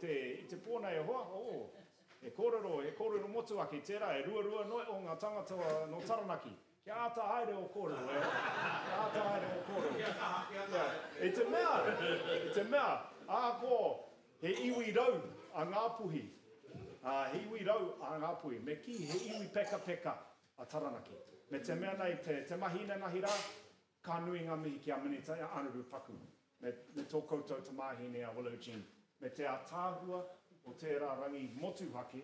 te, i te pō nei e hoa. Oh, he kōrero, he kōrero motuhake tērā, e ruarua noa o ngā tangata nō Taranaki. Kia āta haere ō kōrero, e hoa. Kia āta haere ō kōrero. Kia kaha, kia kaha. I te mea, i te mea, ahakoa he iwi rau a Ngāpuhi, ā, he iwi rau a Ngāpuhi, me kī he iwi pekapeka a Taranaki. Me te mea nei, te, te mahi inanahi rā, ka nui ngā mihi ki a Minita Anaru Paku, me, me tō koutou tamāhine a Willow Jean, me te ātaahua o tērā rangi motuhake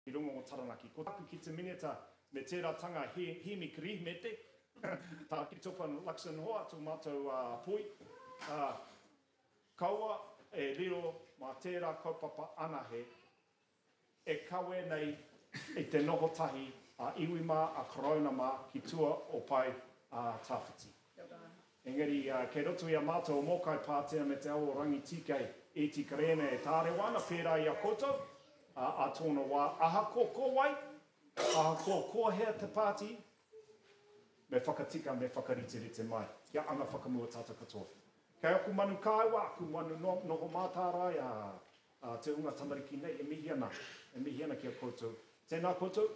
ki runga o Taranaki. Ko tāku ki te Minita me tērā tanga Hēmi Kirihimete, tā Kiritopa Luxon hoa, tō mātou poi, ā, kaua e riro mā tērā kaupapa anahe e kawe nei i te noho tahi a iwi mā, a Karauna mā ki tua o pae a Tawhiti. Engari kei roto i a mātou o Mōkai Pātea me te ao o Rangitīkei ēti kerēme e tārewa ana pērā i a koutou, ā, ā tōna wā, ahakoa ko wai, ahakoa ko hea te pāti, me whakatika, me whakariterite mai, kia anga whakamua tātou katoa. Kei aku manu kāewa, aku manu noho mātārae, ā, Ā, te hunga tamariki nei e mihi ana, e mihi ana ki a koutou. Tēnā koutou,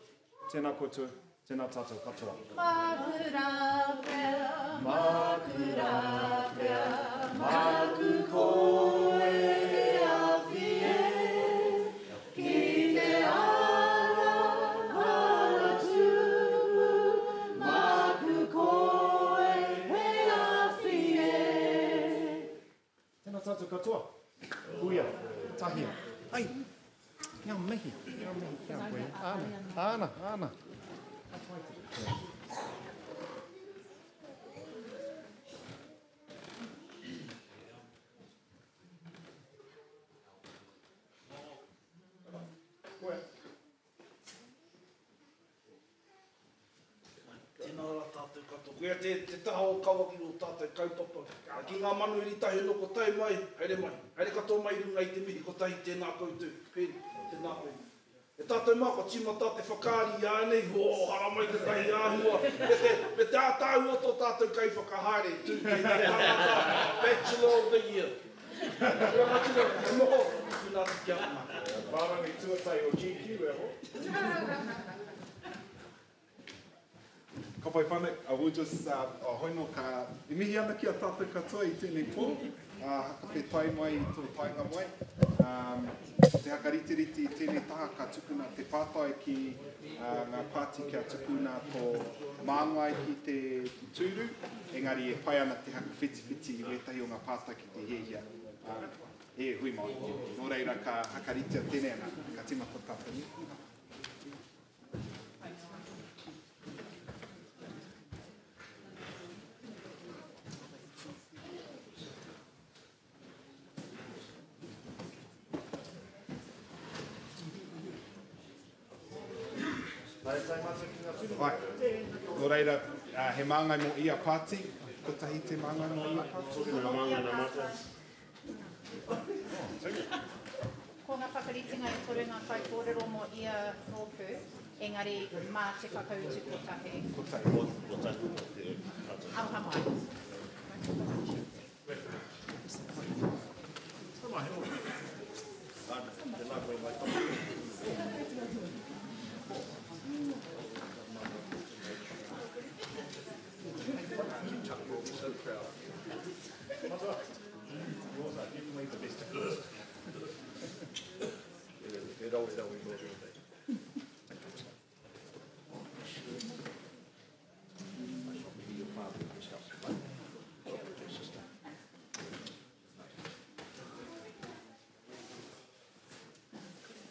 tēnā koutou, tēnā tātou katoa. Māku rā pea, māku rā pea, māku koe e awhi e, ki te ara, ara tupu, māku koe e awhi e. Tēnā tātou katoa. Huia, tahia. Ai! Ngā mihi, ngā mihi ki a koe. Āna, āna, āna. Ka pai te. Koe. Tēnā rā tātou katoa. Koia te, te taha o kawa ki ō tātou kaupapa. Ki ngā manuhiri tahi anō ko tae mai, haere mai. Haere katoa mai i runga i te mihi kotahi, tēnā koutou. Pēni, tēnā koe. E tātou mā, kua tīmata te whakaari i āianei, hō, haramai tētahi āhua, me te, me te ātaahua o tō tātou kaiwhakahaere, tū tēnei tangata, Bachelor of the Year. Rangatira, he moho, tūna atu ki a koe. Whārangi tuatahi o GQ e hoa. Ka pai whanau, I will just, uh, hoi no ka, e mihi ana ki a tātou katoa i tēnei pō, uh, hakawhetai mai i tō taenga mai. Um, ko te hakariterite i tēnei taha ka tukuna te pātai ki uh, ngā pāti kia tukuna tō māngai ki te tūru, engari e pai ana te hakawhitiwhiti i wētahi o ngā pātai ki te hiahia. Um, e hui Māori tēnei. Nō reira ka hakaritea tēnei ana, ka tīmata tātou. Āe. Nō reira, he māngai mō ia pāti. Kotahi te māngai mō ia pāti. Ngā māngai nā mātou. Ko ngā whakaritenga e toru ngā kaikōrero mō ia rōpū, engari mā te whakautu kotahi. Kotahi. Kotahi te Aroha mai.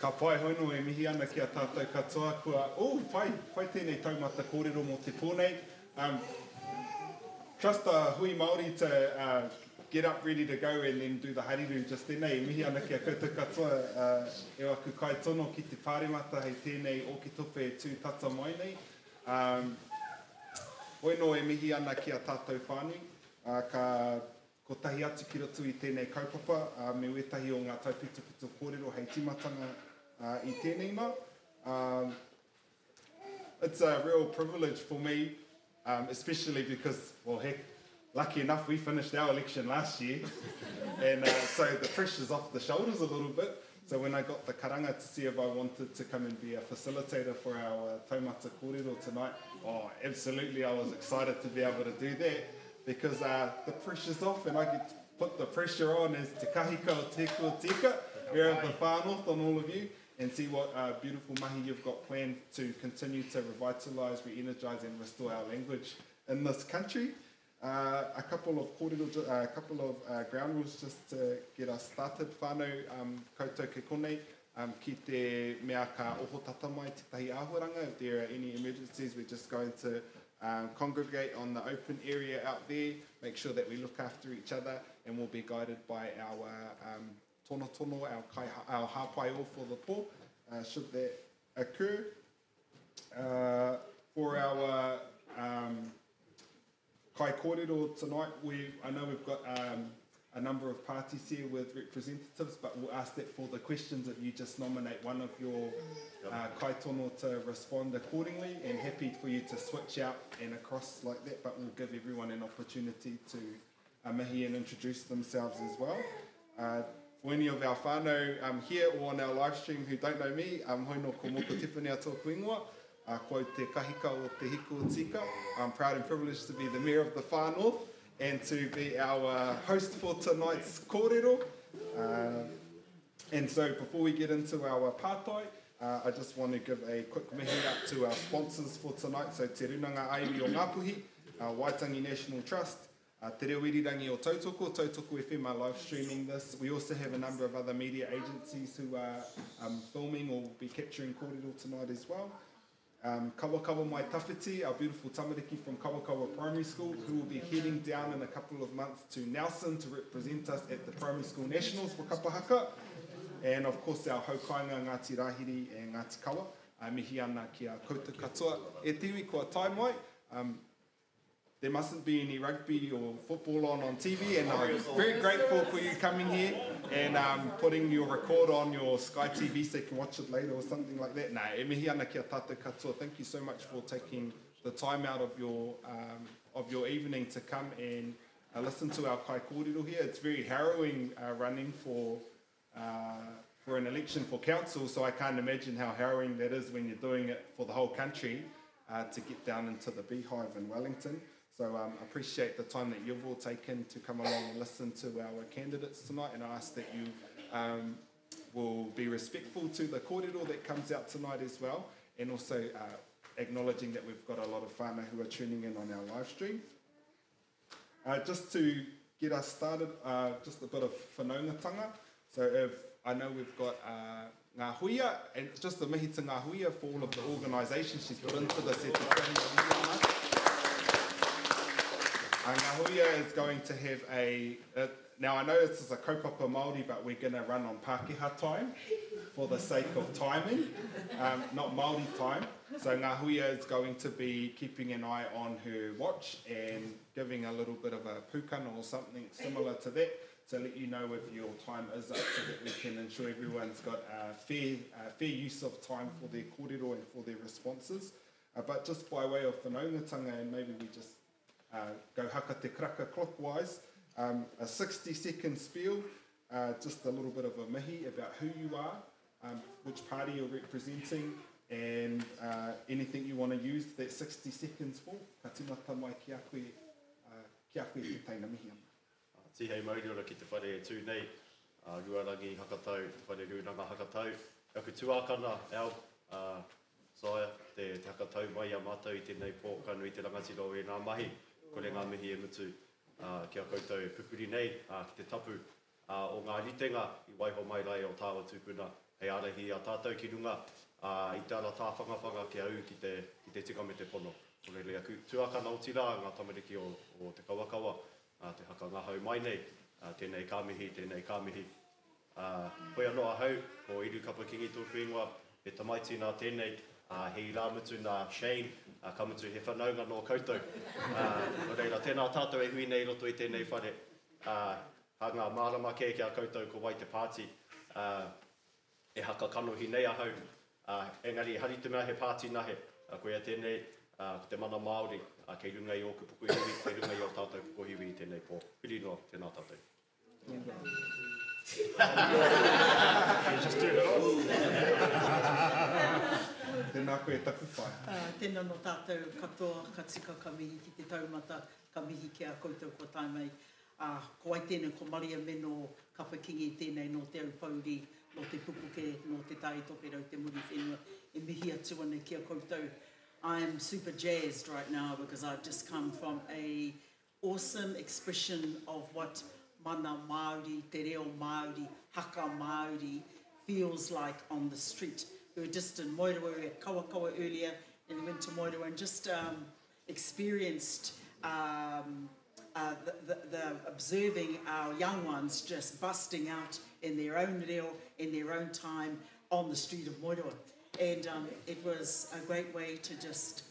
Ka pai hono e mihi ana ki a tātou katoa kua, ooh, pai, pai tēnei taumata kōrero mō te pō nei. Um, trust the hui Māori to uh, get up ready to go and then do the hariru just then, eh? E mihi ana ki a koutou katoa uh, e aku kaitono ki te pāremata hei tēnei Oketopa e tū tata mai nei. Um, hoi nō e mihi ana ki a tātou whānui, uh, ka Kotahi atu ki roto i tēnei kaupapa me wētahi o ngā taupitopito kōrero hei tīmatanga i tēnei mā. It's a real privilege for me, especially because, well heck, Lucky enough, we finished our election last year, and so the pressure's off the shoulders a little bit. So when I got the karanga to see if I wanted to come and be a facilitator for our taumata kōrero tonight, oh, absolutely, I was excited to be able to do that because the pressure's off and I get to put the pressure on as Te Kahika o Te Hiku o Tika, here at the far north on all of you, and see what beautiful mahi you've got planned to continue to revitalise, re-energise and restore our language in this country. A couple of kōrero, a couple of ground rules just to get us started. Whānau, koutou ke konei, ki te mea ka oho tata mai tētahi āhuaranga. If there are any emergencies, we're just going to congregate on the open area out there, make sure that we look after each other, and we'll be guided by our tonotono, our, kai, our hāpai o for the pō, should that occur. For our kai kōrero tonight, I know we've got a number of parties here with representatives, but we'll ask that for the questions that you just nominate one of your kaitono to respond accordingly, and happy for you to switch out and across like that, but we'll give everyone an opportunity to mihi and introduce themselves as well. For any of our whānau here or on our live stream who don't know me, hoi no ko Moko Tipene a tōku ingoa, ko te kahika o Te Hiku o Tika. I'm proud and privileged to be the Mayor of the Far North and to be our host for tonight's kōrero. And so before we get into our pātai, I just want to give a quick mihi out to our sponsors for tonight. So Te Runanga Aiwi o Ngāpuhi, Waitangi National Trust, Te Reo Irirangi o Tautoko, Tautoko FM are live streaming this. We also have a number of other media agencies who are filming or will be capturing kōrero tonight as well. Kawakawa Mai Tawhiti, our beautiful tamariki from Kawakawa Primary School, who will be heading down in a couple of months to Nelson to represent us at the Primary School Nationals for Kapahaka. And of course our haukainga Ngāti Rahiri and Ngāti Kawa. Mihi ana ki a koutou katoa. E te iwi kua tae mai. There mustn't be any rugby or football on TV, and I'm very grateful for you coming here and putting your record on your Sky TV so you can watch it later or something like that. Nā, e mihi ana ki a tātou katoa. Thank you so much for taking the time out of your evening to come and listen to our kai kōrero here. It's very harrowing running for an election for council, so I can't imagine how harrowing that is when you're doing it for the whole country to get down into the Beehive in Wellington. So I appreciate the time that you've all taken to come along and listen to our candidates tonight, and I ask that you will be respectful to the kōrero that comes out tonight as well, and also acknowledging that we've got a lot of whānau who are tuning in on our live stream. Just to get us started, just a bit of whanaungatanga. So if I know we've got Ngā Huia, and just the mihi to Ngā Huia for all of the organisations she's put into this at the Ngā Huia is going to have a, now I know this is a kaupapa Māori, but we're going to run on Pākehā time for the sake of timing, not Māori time. So Ngā Huia is going to be keeping an eye on her watch and giving a little bit of a pūkana or something similar to that to let you know if your time is up so that we can ensure everyone's got a fair use of time for their kōrero and for their responses. But just by way of whanaungatanga, and maybe we just go haka te karaka clockwise, a 60-second spiel, just a little bit of a mihi about who you are, which party you're representing, and anything you want to use that 60 seconds for. Ka tīmata mai ki a koe, te teina mihi ana. Tihei mauriora ki te whare e tū nei, Ruarangi Hakatau, te whare rūnanga Hakatau. Aku tuākana, au, Saia, te hakatau mai a mātou i tēnei pō, ka nui te rangatira o e ngā mahi, kore ngā mihi e mutu ki a koutou e pupuri nei, ki te tapu o ngā ritenga i waiho mai rai o tāua tūpuna, hei ārahi a tātou ki runga i te ara tāwhangawhanga ki au ki te tika me te pono. Kore le aku tuākana o tira, ngā tamariki o te kawakawa, te haka ngahau mai nei, tēnei ka mihi, tēnei ka mihi. Hoi anō ahau, ko Iru Kapa Kingi tōku ingoa, he tamaiti nā tēnei, he irāmutu nā Shane, ka mutu he whanaunga nō koutou. Nō reira, tēnā tātou e hui nei roto i tēnei whare. Ha ngā mārama kē ki a koutou ko wai te pāti, e haka kanohi nei ahau. Engari, hari te mea he pāti nahe. Koia tēnei, Ko te mana Māori kei runga i ōku pokohiwi, kei runga i ō tātou pokohiwi i tēnei pō. Huri noa, tēnā tātou. Just turn it off. Tēnā koe e taku whaea. Tēnā nō tātou katoa ka tika ka mihi ki te taumata, ka mihi ki a koutou kua tae mai. Ā, ko wai tēnei, ko Maria Meno Kapa Kingi tēnei nō Te Aupōuri, nō Te Pupuke, nō Te Tai Tokerau, Te Muriwhenua, e mihi atu ana ki a koutou. I am super jazzed right now because I've just come from a awesome expression of what mana Māori, te reo Māori, haka Māori feels like on the street. We were just in Moerewa, we were at Kawakawa earlier and we went to Moerewa and just um, experienced um, uh, the, the, the observing our young ones just busting out in their own reo, in their own time on the street of Moerewa. And um, it was a great way to just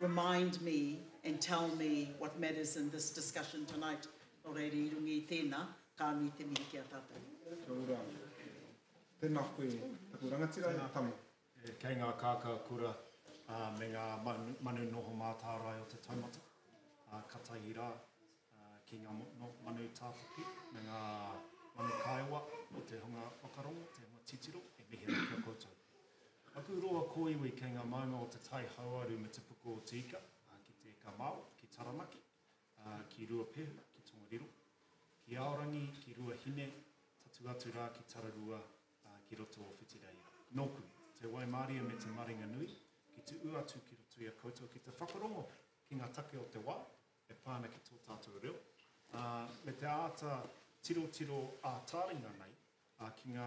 remind me and tell me what matters in this discussion tonight. Nō reira, i runga i tēnā, ka nui te mihi ki a tātou. Kia ora. Tēnā koe, taku rangatira e tama. Kei ngā kākā kura me ngā manu noho mātārae o te taumata, katahi rā ki ngā manu tātaki me ngā manu kāewa o te hunga whakarongo, te hunga titiro, e mihi ana ki a koutou. Aku roa kōiwi kei ngā maunga o te tai hauāuru me te puku o te ika, ki Te Ika Māo, ki Taranaki, ki Ruapehu, ki Tongariro, ki Aorangi, ki Ruahine, tatu atu rā ki Tararua, ki roto o Whitireia. Nōku te waimarie me te maringa nui ki te ū atu ki roto i a koutou ki te whakarongo ki ngā take o te wā e pā ana ki tō tātou reo, ā, me te āta tirotiro ā-tāringa nei ki ngā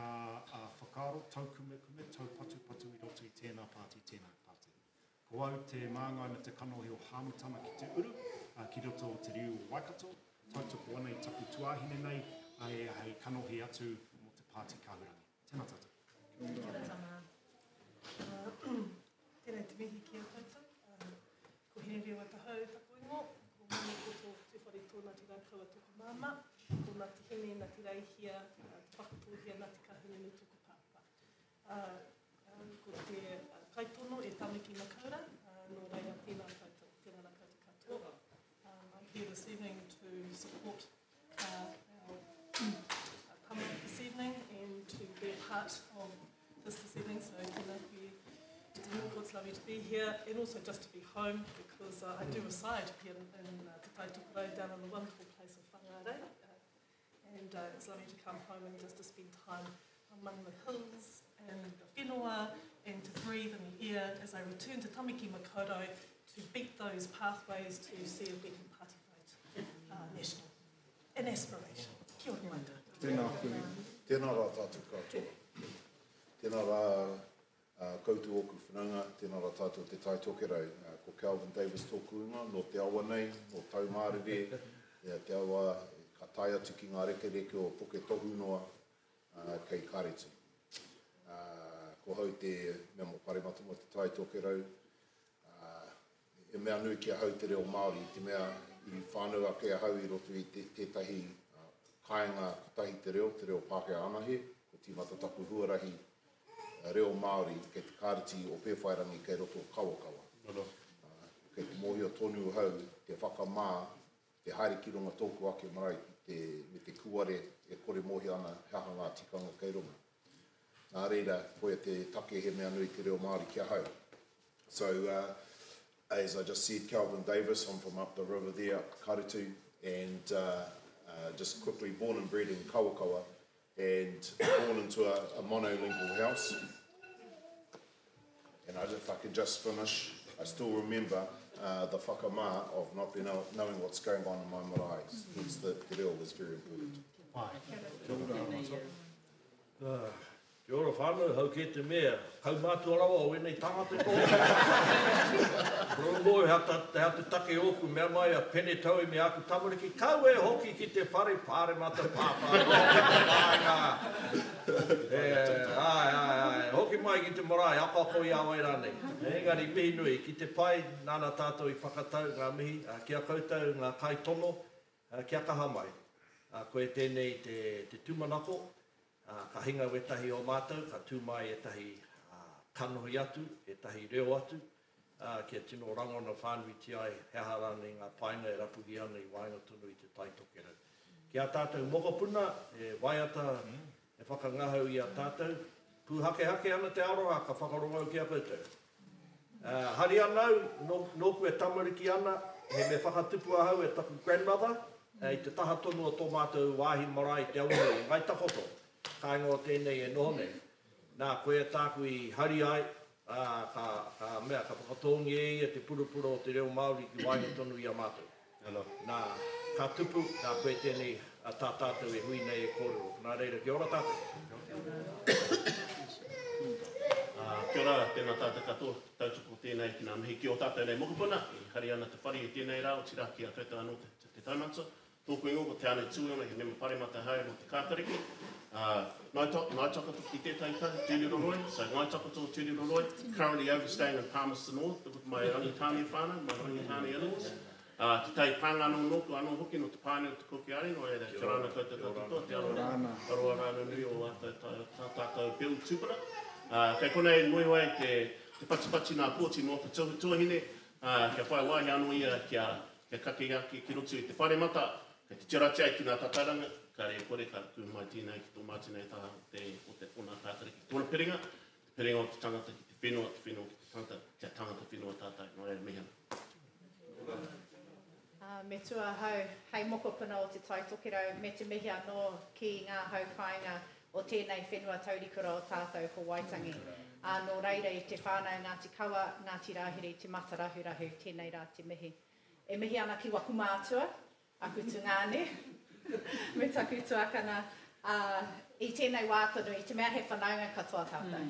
whakaaro taukumekume, taupatupatu i roto i tēnā pāti, tēnā pāti. Ko au te māngai me te kanohi o Hāmutana ki te uru, ki roto o te riu o Waikato, tautoko ana i taku tuāhine nei, hei kanohi atu mō te Pāti Kahurangi. Tēnā tātou. Kia ora tama. Tēnei te mihi ki a koutou. Ko Hinerewa Tahau taku ingoa, ko Maniapoto Tūwharetoa Ngāti Raukawa tōku māmā, ko Ngāti Hine, Ngāti Reihia, Te Whakatōhea, Ngāti Kahungunu tōku pāpā. Ko te kaitono e Tamaki Makaurau, nō reira tēnā koutou, tēnā rā koutou katoa. I'm here this evening to support our tama this evening and to be a part of this this evening, so tēnā koe te moko, it's lovely to be here and also just to be home because uh, I do reside here in, in uh, Te Tai Tokerau down in the wonderful place of Whangarei. Uh, and uh, it's lovely to come home and just to spend time among the hills and the whenua and to breathe in the air as I return to Tamaki Makaurau to beat those pathways to see if we can party vote uh, national. An aspiration. Kia ora koutou. Tēnā koe. Tēnā rā tātou katoa. Tēnā rā uh, koutou ōku whanaunga, tēnā rā tātou te Tai Tokerau. Uh, ko Kelvin Davis tōku ingoa, nō te awa nei, nō Taumārere, te awa ka tae atu ki ngā rekereke o Puketohunoa, kei Karetu. Ko hau te mea mō Paremata mō Te Tai Tokerau. E mea nui ki ahau te reo Māori, i te mea i whānau ake ahau i roto i tētahi kāinga kotahi te reo, te reo Pākehā anahe, ko tīmata taku huarahi reo Māori kei te kāreti o Pēwhairangi kei roto o Kawakawa. Kei te mōhio tonu ahau te whakamā Te haere ki runga tōku ake marae ki te, me te kūare e kore mōhio ana he aha ngā tikanga kei runga. Nā reira, koia te take he mea nui te reo Māori ki ahau. So, uh, as I just said, Kelvin Davis, I'm from up the river there, up Karetu, and uh, uh, just quickly born and bred in Kawakawa, and born into a, a monolingual house. And I, if I could just finish, I still remember uh, the whakamā of not being able, knowing what's going on in my marae. Hence the te reo was very important. Kia ora. Kia ora whānau, hau kē te mea, kaumātua rawa o ēnei tāngata e noho nei. Rongo, he aha te, he aha te take ōku, mea mai a Pene Taui me āku tamariki, kaua e hoki ki te whare pāremata pāpā noa ki te kāinga. E, āe, āe, āe, hoki mai ki te marae, akoako i a wai rānei. Engari, mihi nui, ki te pai, nāna tātou i whakatau ngā mihi, ki a koutou ngā kaitono, kia kaha mai. Koe tēnei te, te tūmanako, Ā, ka hinga wētahi o mātou, ka tū mai ētahi kanohi atu, ētahi reo atu, ā, kia tino rangona whānuitia ai he aha rānei ngā painga e rapuhia ana i waenga tonu i Te Tai Tokerau. Ki ā tātou mokopuna, he waiata e whakangahau i a tātou, pūhakehake ana te aroha ka whakarongo au ki a koutou. Ā, hari ana au, nō, nōku e tamariki ana, he me whakatupu ahau e taku grandmother, i te taha tonu o tō mātou wāhi marae i Te Awanui, i Ngaitakoto, kāinga o tēnei e noho nei. Nā, koia tāku i hari ai, ā, ka, ka mea, ka whakatōngia e ia te purapura o te reo Māori ki waenga tonu i a mātou. Nā, ka tupu, nā, koia tēnei a tā tātou e hui nei e kōrero. Nā reira, kia ora tātou. Ā, kia ora, tēnā tātou katoa, tautoko tēnei ki ngā mihi ki ō tātou nei mokopuna, e hari ana te whare i tēnei rā, otirā ki a koutou anō te, te taumata. Tōku ingoa ko Te Ane Tūrama, he mema paremata haere mō Te Kākariki. Ngāi Takoto ki tētahi taha, Tūriroroi, so Ngāi Takoto, Tūriroroi, currently overstaying in Palmerston North with my Rangitāne whānau, my Rangitāne in-laws. Te tai pānga anō nōku anō hoki nō te pāne o Te Kokiāri, nō reira, kia ora ana koutou katoa, te aroha rāna nui o tā tātou bill tūpuna. Kei konei nui ai te patipati nā Pōti nō te tuahine, kia whai wāhi anō ia kia Kia kake ake ki roto i te wharemata, kei te tiratia ki ngā tatauranga, kāre e kore ka tū mai tēnei ki tō mātou nei taha o te, o te, o ngā kākariki. Tōna piringa, te piringa o te tangata ki te whenua, te whenua ki te tangata, kia tangata whenua tātou, nō reira mihi ana. Ā, me tū ahau hei mokopuna o Te Tai Tokerau me te mihi anō ki ngā hau kāinga o tēnei whenua taurikura o tātou ko Waitangi. Ā, nō reira i te whānau Ngāti Kawa, Ngāti Rāhiri, Te Matarahurahu, tēnei rā te mihi. E mihi ana ki waku mātua, aku tungāne, me taku tuakana, ā, i tēnei wā tonu, i te mea he whanaunga katoa tātou.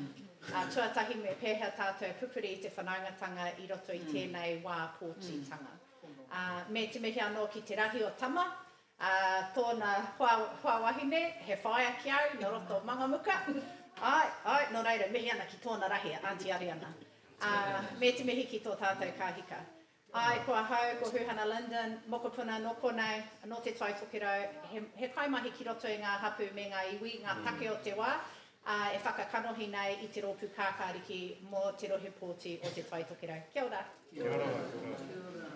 Ā, tuatahi me pēhea tātou e pupuri i te whanaungatanga i roto i tēnei wā pōtitanga. Ā, me te mihi anō ki te rahi o Tama, ā, tōna hoa, hoa wahine, he whaea ki au, nō roto o Mangamuka. Āe, āe, nō reira, mihi ana ki tōna rahi, a Aunty Ariana. Ā, me te mihi ki tō tātou kāhika. Āe, ko ahau, ko Huhana Lyndon, mokopuna nō konei, nō Te Tai Tokerau, he, he kaimahi ki roto i ngā hapū me ngā iwi, ngā take o te wā, ā, e whakakanohi nei i te rōpū kākāriki mō te rohe pōti o Te Tai Tokerau. Kia ora. Kia ora, kia ora.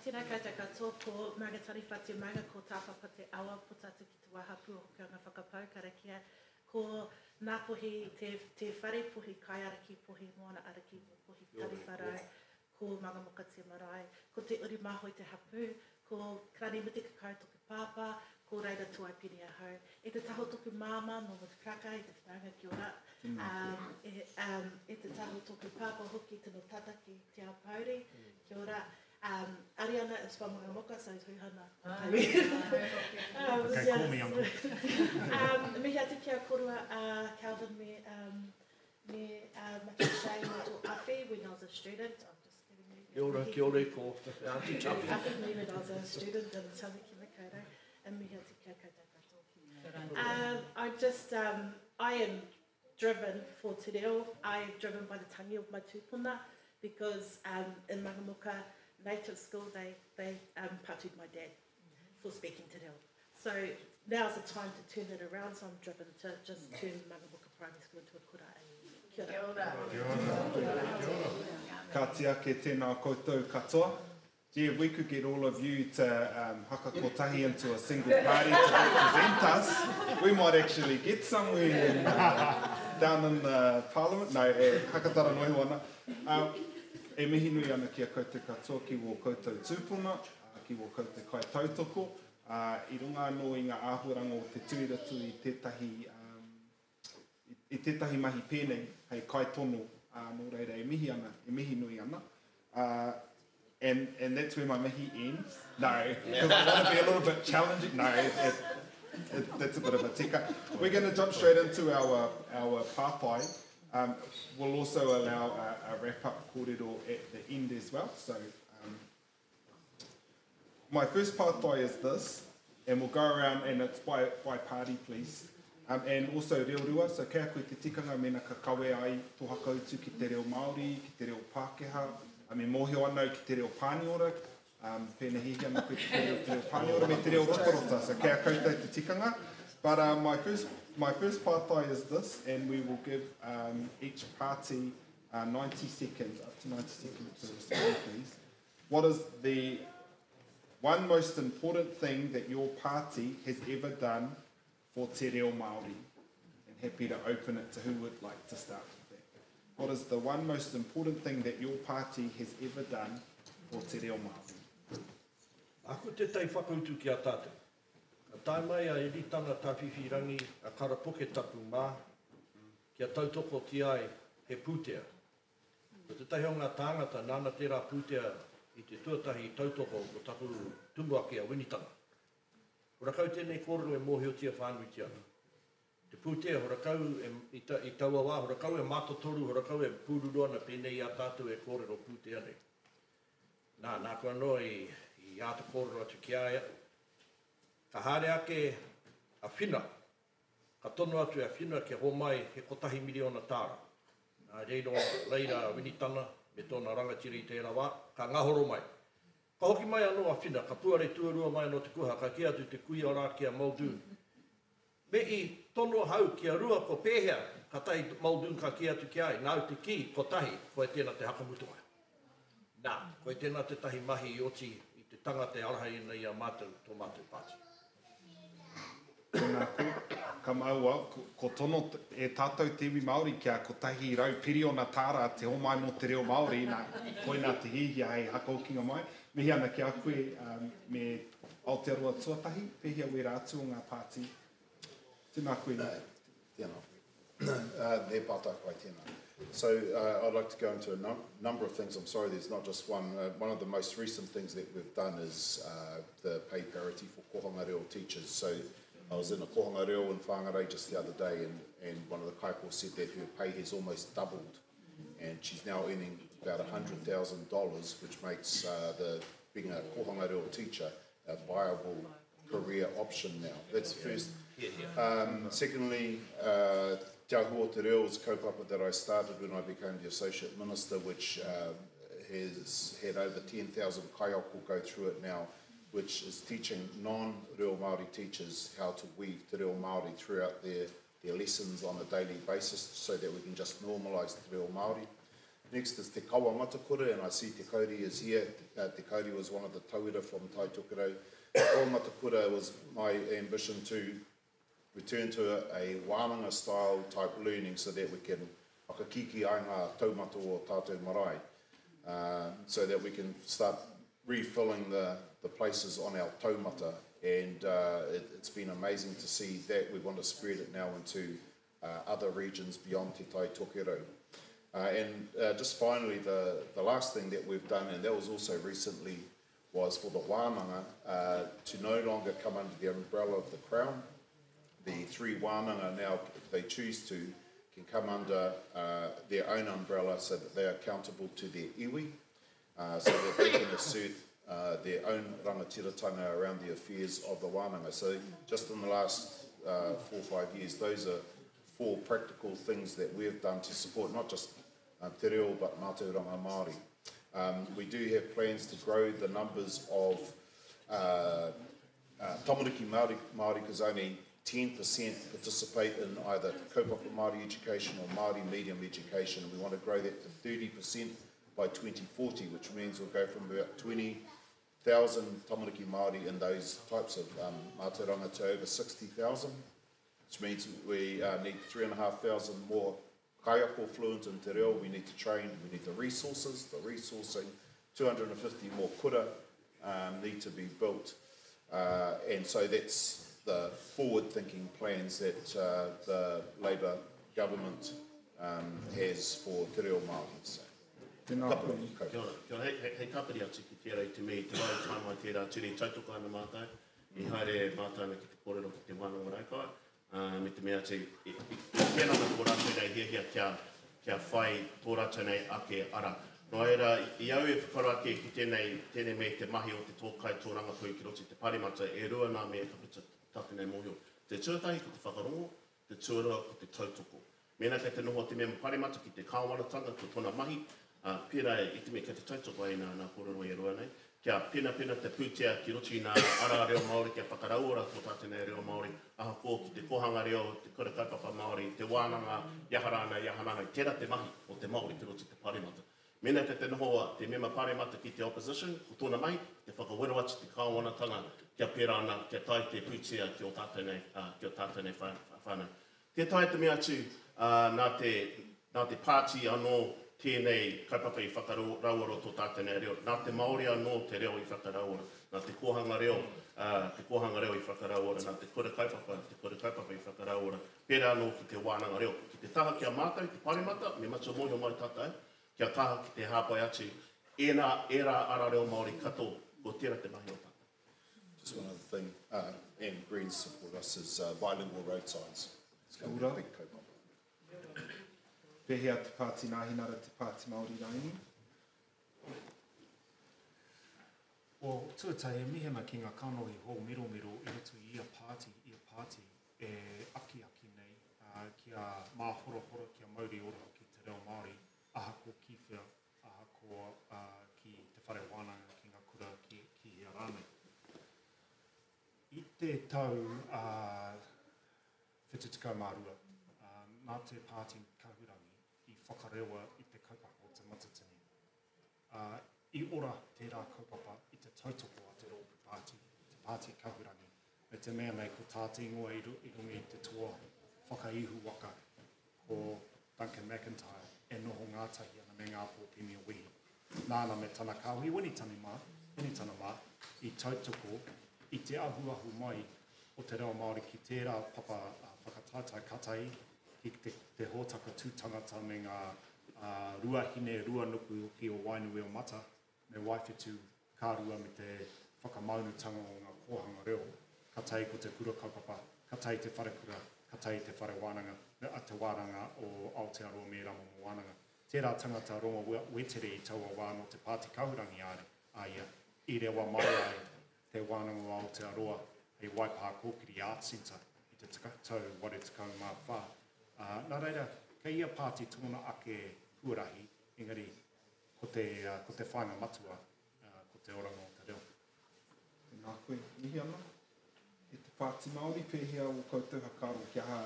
Tēnā koutou katoa, ko Maunga Taniwha te maunga, ko Tāpapa te awa, puta atu ki te wahapū o Hokianga Whakapau, karakia, ko Ngāpuhi te, te whare puhi kaiaraki puhi moana araki mō Puhi Taniwha rau, ko Mangamuka te marae, ko Te Uri Māhoi te hapū, ko Karani Mutikakau toku pāpā, ko Reira Tuaipini ahau. E te taha o toku māmā nō Motukaraka i te whanaunga kia ora. Um, e, um, e te taha o toku pāpā hoki tino tata ki Te Aopouri, kia ora. Um, Ariana is from Mangamuka, so is Huhana. um, okay, call me uncle. um, mihi atu ki a korua, uh, Calvin me, um, Me Maki Shay mō tō awhi when I was a student. I'm just giving you. Kia ora, kia ora ko Aunty Chappy. Awhi me when I was a student in Tamaki Makaurau. And mihi atu kia koutou katoa. I just, I am driven for te reo. I am driven by the tangi of my tūpuna because in Mangamuka Native School they, they patu'd my dad for speaking te reo. So now's the time to turn it around, so I'm driven to just turn Mangamuka Primary School into a kura a Kia ora. Kia ora. Kia ora. Kia ora. Ka tiake tēnā koutou katoa. Gee, if we could get all of you to um, haka kotahi into a single party to represent us, we might actually get somewhere in, uh, down in the parliament. No, e hakatara noa iho ana. Uh, e mihi nui ana ki a koutou katoa, ki wō koutou tūpuna, ki wō koutou kai tautoko. Ā, i runga anō i ngā āhuaranga o te tuiratu i tētahi, i tētahi mahi pēnei hei kaitono, ā, nō reira e mihi ana, e mihi nui ana. Ā, and, and that's where my mihi ends. No, because I want to be a little bit challenging. No, it, it, it, that's a bit of a teka. We're going to jump straight into our, our pātai. Um, we'll also allow a, a wrap-up kōrero at the end as well. So, um, My first pātai is this, and we'll go around and it's by, by party, please. Um, and also reo rua, so kei a koe te tikanga mena ka kawe ai tō hakautu ki te reo Māori, ki te reo Pākehā, um, e mōhio ana au ki te reo Pāniora, um, pēnā hiahia ana koe ki te reo, te reo Pāniora me te reo Rotarota, so kei a koutou te tikanga. But uh, my first, my first pātai is this, and we will give um, each party 90 seconds, up to 90 seconds to respond, please. What is the one most important thing that your party has ever done for te reo Māori? And happy to open it to who would like to start with that. What is the one most important thing that your party has ever done for te reo Māori? Aku tētahi whakautu ki a tātou. Ka tae mai a Eritana Tawhiwhirangi a Kara Puketapu mā, kia tautokotia ai he pūtea. Ko tētahi o ngā tāngata nāna tērā pūtea i te tuatahi i tautoko ko taku tumuaki a Winitana. Horakau tēnei kōrero e mōhiotia whānuitia ana. Te pūtea horakau e, i, ta, i taua wā, horakau e mātotoru, horakau e pūruru ana pēnei i a tātou e kōrero pūtea nei. Nā, nāku anō i, i āta kōrero atu ki a ia. Ka haere ake a Whina, ka tono atu e a Whina kia homai he kotahi miriona tāra. Nā reira, reira a Winitana me tōna rangatira i tērā wā, ka ngahoro mai. Ka hoki mai anō a Whina, ka puare tuarua mai anō te kuha, ka kī atu te kuia rā ki a Muldoon, Me i tono ahau kia rua ko pēhea, katahi Muldoon ka kī atu ki a ia, nāu te kī, kotahi, koe tēnā te hakamutunga. Nā, koe tēnā tētahi mahi i oti i te tangata e arahi ana i a mātou, tō mātou pāti. Tēnā koe. Ka mau au, ko tono e tātou te iwi Māori kia 100 piriona tāra te homai mō te reo Māori, nā, koinā te hiahia hei hakahokinga mai. Mihi ana ki a koe me Aotearoa tuatahi, pēhea wērā atu o ngā pāti? Tēnā koe. Tēnā koe. He pātai pai tēnā. So I'd like to go into a num number of things. I'm sorry there's not just one. One of the most recent things that we've done is the pay parity for kohanga reo teachers. So I was in a kohanga reo in Whangarei just the other day and, and one of the kaiko said that her pay has almost doubled and she's now earning about $100,000, which makes the being a kohanga reo teacher a viable career option now. That's first. Secondly, Te Ahu o Te Reo is a kaupapa that I started when I became the Associate Minister, which has had over 10,000 kaiako go through it now, which is teaching non-reo Māori teachers how to weave te reo Māori throughout their, their lessons on a daily basis so that we can just normalise te reo Māori. Next is Te Kawa Matakura, and I see Te Kauri is here. Te Kauri was one of the tauira from Tai Tokerau. Te Kawa Matakura was my ambition to return to a, a wānanga style type learning so that we can whakakiki ai ngā taumata o tātou marae, so that we can start refilling the, the places on our taumata. And it, it's been amazing to see that. We want to spread it now into other regions beyond Te Tai Tokerau. And just finally, the, the last thing that we've done, and that was also recently, was for the wānanga to no longer come under the umbrella of the Crown. The three wānanga now, if they choose to, can come under their own umbrella so that they are accountable to their iwi, so that they can assert their own rangatiratanga around the affairs of the wānanga. So just in the last 4 or 5 years, those are four practical things that we've done to support not just te reo but mātauranga Māori. We do have plans to grow the numbers of tamariki Māori, Māori because only 10% participate in either kaupapa Māori education or Māori medium education. And we want to grow that to 30% by 2040, which means we'll go from about 20,000 tamariki Māori in those types of mātauranga to over 60,000, which means we need 3,500 more kaiako fluent in te reo. We need to train, we need the resources, the resourcing, 250 more kura need to be built. And so that's the forward-thinking plans that the Labour government has for te reo Māori. So, Tēnā couple koe. of Kia ora, kia ora. Hei, hei, hei tāpiri atu ki tērā i te mea i te wā i tae mai tērā ture i tautoko ana mātou, i haere mātou ana ki te kōrero ki te wānanga o Raukawa, me te mea atu i, i, i pērā ana tō rātou nei hiahia kia, kia whai tō rātou nei ake ara. Nō reira, i au e whakaaro ake ki tēnei, tēnei me te mahi o te tōkai tōrangapū ki roto i te paremata, e rua nā mea ka puta taku nei mōhio. Te tuatahi ko te whakarongo, te tuarua ko te tautoko. Mēnā kei te noho te mema paremata ki te kāwanatanga, ko tōna mahi, ā, pērā i te mea kei te tautoko ai nā, nā kōrero e rua nei, Kia penapena te pūtea ki roto i ngā ara reo Māori kia whakarauora tō tātou nei reo Māori, ahakoa ki te kōhanga reo, te kura kaupapa Māori, te wānanga, i aha rānei, i aha rānei. Tērā te mahi o te Māori ki roto i te Pāremata. Mēnā kei te noho a te mema Pāremata ki te opposition, ko tōna mahi, te whakawero atu te kāwanatanga kia pērā ana, kia tae te pūtea ki ō tātou nei, ki ō tātou nei whānau. Tē taea te mea atu, nā te, nā te pāti anō tēnei kaupapa i whakarauora tō tātou nei reo, nā te Māori anō te reo i whakarauora, nā te kōhanga reo, te kōhanga reo i whakarauora, nā te kura kaupapa, te kura kaupapa i whakarauora, pērā anō ki te wānanga reo. Ki te taha ki a mātou, te Pāremata, me matua mōhio mai tātou, kia kaha ki te hāpai atu ēnā, ērā ara reo Māori katoa, ko tērā te mahi o tātou. Just one other thing, uh, and Greens support us is uh, bilingual road signs. It's going to be a big kaupapa. Pēhea te Pāti Nāhinara, te Pāti Māori rānei? Well, tuatahi, e mihi ana ki ngā kanohi hōmiromiro i roto i ia pāti, ia pāti e akiaki nei uh, kia māhorahora, kia mauri ora hoki te reo Māori, ahakoa ki whea, ahakoa ki te whare wānanga, ki ngā kura, ki, ki hea rānei. I te tau 72, nā te Pāti Kahurangi i whakarewa i te kaupapa o Te Matatini. I ora tērā kaupapa i te tautoko a te rōpū pāti, te Pāti Kahurangi, me te mea nei ko tā te ingoa i runga i te toa whakaihu waka ko Duncan McIntyre e noho ngātahi ana me Ngā Pōpimia Wehi. Nāna me tana kāhui Winitana mā, Winitana mā, i tautoko i te ahuahu mai o te reo Māori ki tērā papa whakataetae katahi ki te, te hōtaka tū tangata me ngā ruahine ruanuku hoki o Wainui o Mata me Waiwhetu ka rua me te whakamaunutanga o ngā kōhanga reo, ka tae ko te kura kaupapa, ka tae te wharekura, ka tae te whare wānanga, me te wānanga o Aotearoa me ērā momo wānanga. Tērā tangata rongo wetere i taua wā nō te Pāti Kahurangi a ia, i rewa mai ai te Wānanga o Aotearoa hei Waipā Kōkiri Arts Centre i te tau 84. Nā reira, kei ia pāti tōna ake huarahi, engari Ko te, ko te whāinga matua, ko te oranga o te reo. Tēnā koe, mihi ana. E te Pāti Māori, pēhea ō koutou whakaaro kia aha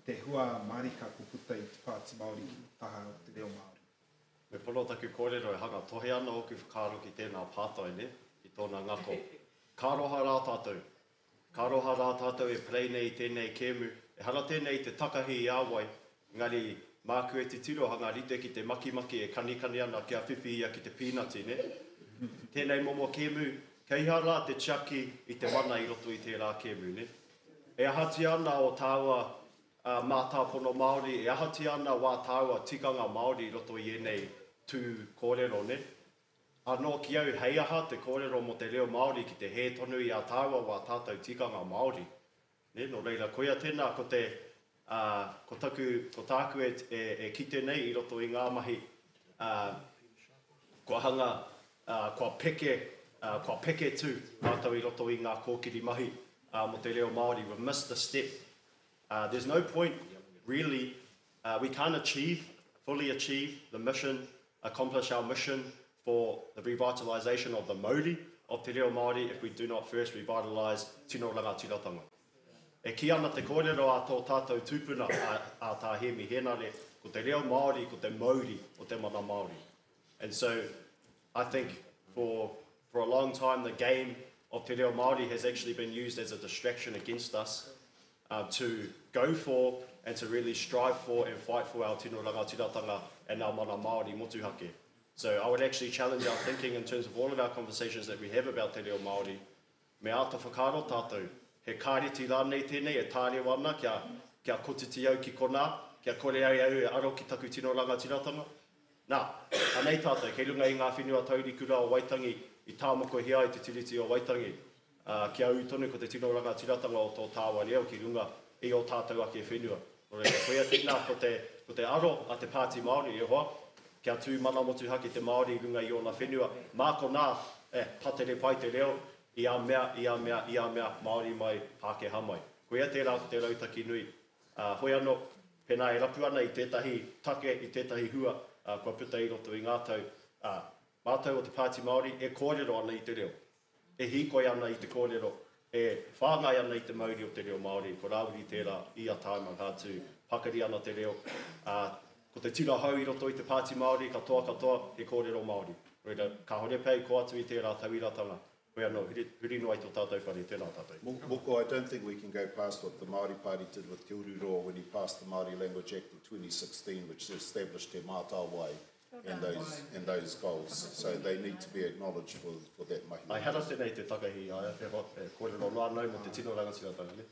te hua marika ko puta i te Pāti Māori ki te taha o te reo Māori? Me pono taku kōrero e hanga tohe ana ōku whakaaro ki tēnā pātai, nē, ki tōna ngako. Ka aroha rā tātou. Ka aroha rā tātou e play nei i tēnei kēmu. Ehara tēnei i te takahi i a wai, engari māku e titiro hanga rite ki te makimaki e kanikani ana kia whiwhi ia ki te pīnati, nē? Tēnei momo kēmu, kei hea rā te tiaki i te mana i roto i tērā kēmu, nē? E ahatia ana ō tāua mātāpono Māori, e ahatia ana wā tāua tikanga Māori i roto i ēnei tū kōrero, nē? Anō ki au, hei aha te kōrero mō te reo Māori ki te hē tonu i a tāua wā tātou tikanga Māori. Nē, nō reira, koia tēnā ko te, ā, ko taku, ko tāku e, e, e kite nei i roto i ngā mahi, ā, kua hanga, ā, kua peke, ā, kua peke tū mātou i roto i ngā kōkiri mahi, ā, mō te reo Māori. We've missed a step. Ā, there's no point, really, ā, we can't achieve, fully achieve the mission accomplish our mission for the revitalisation of the mauri of te reo Māori if we do not first revitalise tino rangatiratanga. E kī ana te kōrero a tō tātou tūpuna a, a Tā Hēmi Hēnare, ko te reo Māori ko te mauri o te mana Māori. And so I think for, for a long time the game of te reo Māori has actually been used as a distraction against us uh, to go for and to really strive for and fight for our tino rangatiratanga and our mana Māori motuhake. So I would actually challenge our thinking in terms of all of our conversations that we have about te reo Māori. Me āta whakaaro tātou, he kāreti rānei tēnei e tārewa ana kia, kia kotiti au ki konā, kia kore ai au e aro ki taku tino rangatiratanga? Nā, anei tātou, kei runga i ngā whenua taurikura o Waitangi i tāmokohia ai te Tiriti o Waitangi, ā, kia ū tonu ko te tino rangatiratanga o tō tāua reo ki runga i ō tātou ake whenua. Nō reira, koia tēnā ko te, ko te aro a te Pāti Māori, e hoa, kia tū mana motuhake te Māori i runga i ōna whenua, mā konā, e, patere pai te reo i a mea, i a mea, i a mea, Māori mai, Pākehā mai. Koia tērā ko te rautaki nui Ā, hoi anō, pēnā e rapu ana i tētahi take, i tētahi hua, ā, kua puta i roto i ngā tau, ā, Mātou o te Pāti Māori e kōrero ana i te reo, e hīkoi ana i te kōrero, e whāngai ana i te mauri o te reo Māori, ko Rāwiri tērā i a Tāima ka tū pakari ana te reo, ā, ko te tira hou i roto i te Pāti Māori katoa katoa he kōrero Māori. Nō reira, kāore pea i kō atu i tērā tauiratanga, hoi anō, huri, huri noa i tō tātou whare, tēnā tātou. Moko, I don't think we can go past what the Māori Party did with Te Ururoa when he passed the Māori Language Act in 2016, which established Te Mātāwai and those, and those goals. So they need to be acknowledged for, for that mahi. I hara tēnei te takahi i a ia, he hoa, he kōrero noa anō mō te tino rangatiratanga, ne?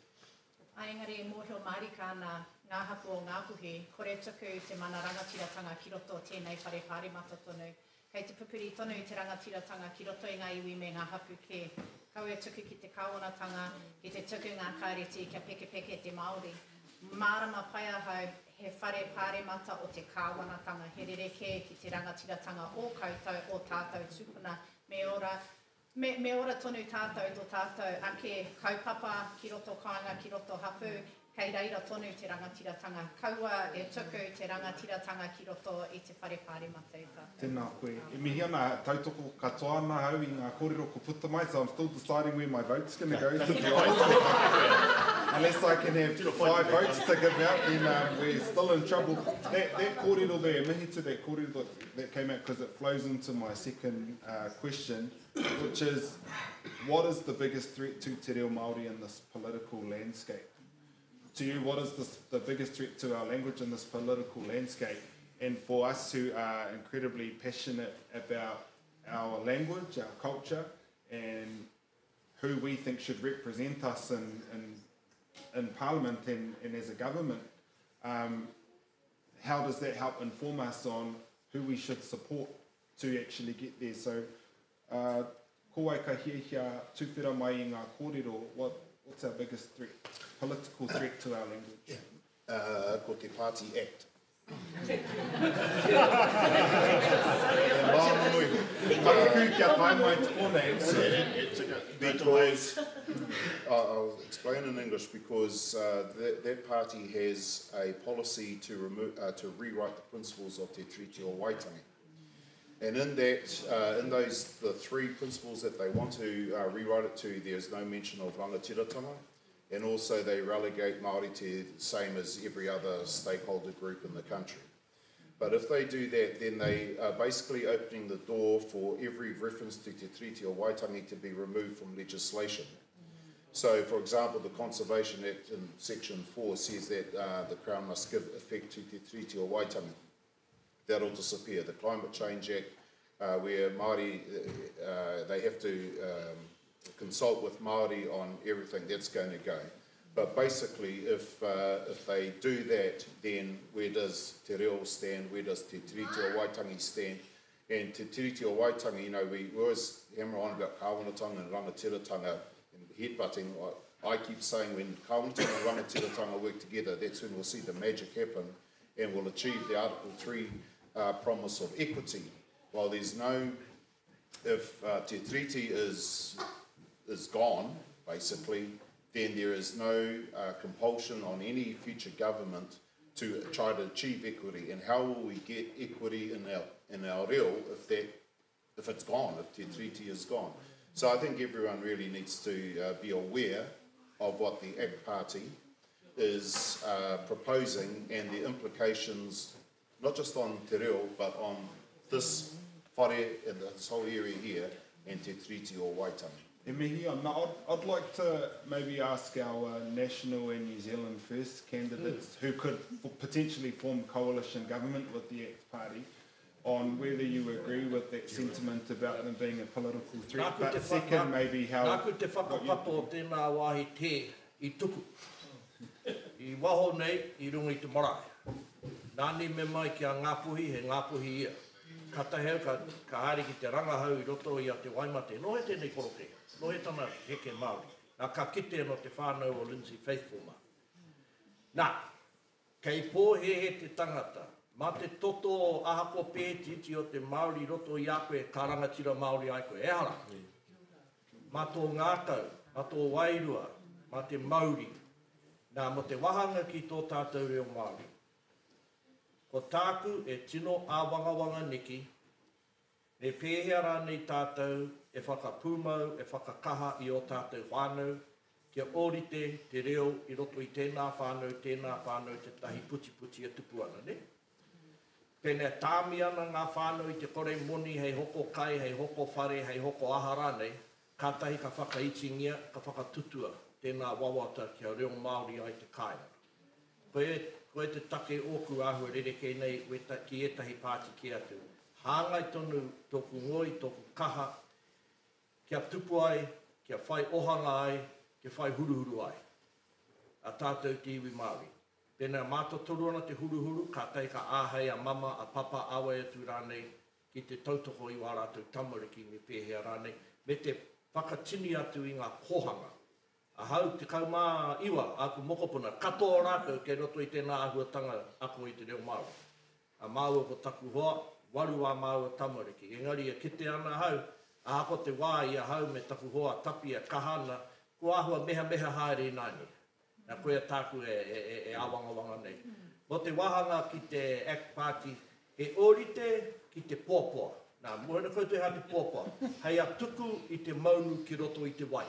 Ā, engari e mōhio mārika ana ngā hapū o Ngāpuhi, kore tuku te mana rangatiratanga ki roto tēnei whare pāremata tonu. Kei te pupuri tonu te rangatiratanga ki roto i ngā iwi me ngā hapū kē. Kaua e tuku ki te kāwanatanga, ki te tuku ngā kāreti kia pekepeke te Māori. Mārama pai ahau, he whare pāremata o te kāwanatanga, he rerekē ki te rangatiratanga o koutou, o tātou tūpuna, me ora, me, me ora tonu tātou tō tātou ake kaupapa ki roto kāinga, ki roto hapū, kei reira tonu te rangatiratanga. Kaua e tuku te rangatiratanga ki roto i te whare pāremata e tātou. Tēnā koe. E mihi ana, tautoko katoa ana au i ngā kōrero ko puta mai, so I'm still deciding where my vote's gonna go, to be honest. Unless I can have five votes to give out, then um, we're still in trouble. That, that kōrero there, mihi to that kōrero that, that came out, because it flows into my second uh, question, which is, what is the biggest threat to te reo Māori in this political landscape? To you, what is this, the biggest threat to our language in this political landscape? And for us who are incredibly passionate about our language, our culture, and who we think should represent us in, in, in Parliament and, and as a government, um, how does that help inform us on who we should support to actually get there? So, uh, ko wai ka hiahia tuwhera mai i ngā kōrero, what, what's our biggest threat, political threat to our language? Yeah. Uh, ko te Party Act. Ka tuku kia tae mai te konei. Because, I'll explain in English, because uh, that, that party has a policy to, remove, uh, to rewrite the principles of Te Tiriti o Waitangi. And in that, uh, in those, the three principles that they want to uh, rewrite it to, there's no mention of rangatiratanga. And also they relegate Māori to the same as every other stakeholder group in the country. But if they do that, then they are basically opening the door for every reference to Te Tiriti o Waitangi to be removed from legislation. So, for example, the Conservation Act in Section 4 says that uh, the Crown must give effect to Te Tiriti o Waitangi. That'll disappear. The Climate Change Act, uh, where Māori, uh, uh, they have to um, consult with Māori on everything, that's going to go. But basically, if, uh, if they do that, then where does Te Reo stand? Where does Te Tiriti o Waitangi stand? And Te Tiriti o Waitangi, you know, we, we always hammer on about kāwanatanga and rangatiratanga and headbutting. I, I keep saying when kāwanatanga and rangatiratanga work together, that's when we'll see the magic happen and we'll achieve the Article 3 uh, promise of equity. While there's no, if uh, Te Tiriti is, is gone, basically, then there is no uh, compulsion on any future government to try to achieve equity. And how will we get equity in our, in our reo if, that, if it's gone, if Te Tiriti is gone? So I think everyone really needs to uh, be aware of what the ACT Party is uh, proposing and the implications, not just on te reo, but on this whare and this whole area here and Te Tiriti o Waitangi. E mihi ana, I'd, I'd like to maybe ask our uh, national and New Zealand First candidates mm. who could potentially form coalition government with the ACT Party on whether you agree with that sentiment about them being a political threat. Nāku But second, maybe how... Nāku te whakapapa o tēnā wāhi tē i tuku. I waho nei, i runga i te marae. Nāni me mai ki a Ngāpuhi, he Ngāpuhi ia. Katahi au ka, ka haere ki te rangahau i roto i a Te Waimate. Nohe tēnei koroke, nohe tana heke Māori. Nā, ka kite anō te whānau o Lindsay Faithfull mā. Nā, kei pōhēhē te tangata, mā te toto o ahakoa pēhetiiti o te Māori i roto i a koe, ka rangatira Māori ai koe. Ehara! Mā tō ngākau, mā tō wairua, mā te mauri. Nā, mō te wāhanga ki tō tātou reo Māori. Ko tāku e tino āwangawanga neki, Me pēhea rānei tātou e whakapūmau, e whakakaha i ō tātou whānau kia ōrite te reo i roto i tēnā whānau, tēnā whānau tētahi putiputi e tupu ana, nē? Pēnā e tāmi ana ngā whānau i te kore moni hei hoko kai, hei hoko whare, hei hoko aha rānei, kātahi ka whakaitingia, ka whakatutua tēnā wawata kia reo Māori ai te kāinga. Koe, koe te take ōku āhua rerekē nei weta, ki ētahi pāti kē atu. Hāngai tonu tōku ngoi, tōku kaha, kia tupu ai, kia whai ohanga ai, kia whai huruhuru ai a tātou te iwi Māori. Pēnā mātotoru ana te huruhuru, kātahi ka āhei a mama, a papa, a wai atu rānei ki te tautoko i wā rātou tamariki me pēhea rānei, me te whakatini atu i ngā kōhanga. Ahau, 19 āku mokopuna, katoa rātou kei roto i tēnā āhuatanga ako i te reo Māori. A māua ko taku hoa, waru ā māua tamariki. Engari e kite ana ahau, ahakoa te wā i ahau me taku hoa a Tapia e kaha ana, kua āhua mehameha haere ināianei. Nā, koia tāku e āwangawanga nei. Mō te wāhanga ki te Act Party, he ōrite ki te poapoa. Nā, mōhio ana koutou he aha te poapoa? Hei a tuku i te maunu ki roto i te wai,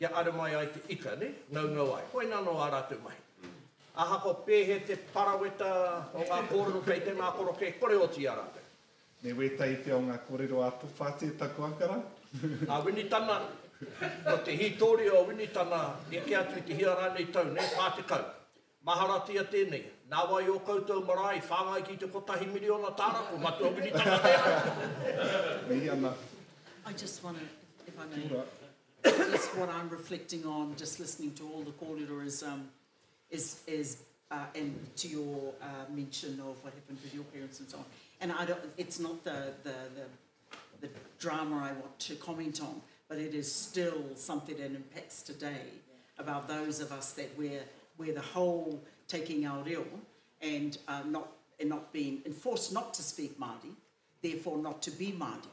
kia ara mai ai te ika, nē, ngaungau ai. Koinā anō ā rātou mahi. Ahakoa pēhea te paraweta o ngā kōrero kei tēnā korokē, kore oti i a rātou. Me wētahi pea o ngā kōrero a Towhate taku akara. A Winitana, ko te hītōria o Winitana, eke atu i te hia rānei tau, nē, 40. Maharatia tēnei, nā wai ō koutou marae i whāngai ki te kotahi miriona tāra, ko Matua Winitana tērā. Mihi ana. I just want to, if I may, Kia ora. just what I'm reflecting on, just listening to all the kōrero is, um, is, is uh, and to your uh, mention of what happened with your parents and so on. And I don't, it's not the, the, the, the drama I want to comment on, but it is still something that impacts today about those of us that we're, we're the whole taking our reo and, uh, not, and not being enforced not to speak Māori, therefore not to be Māori.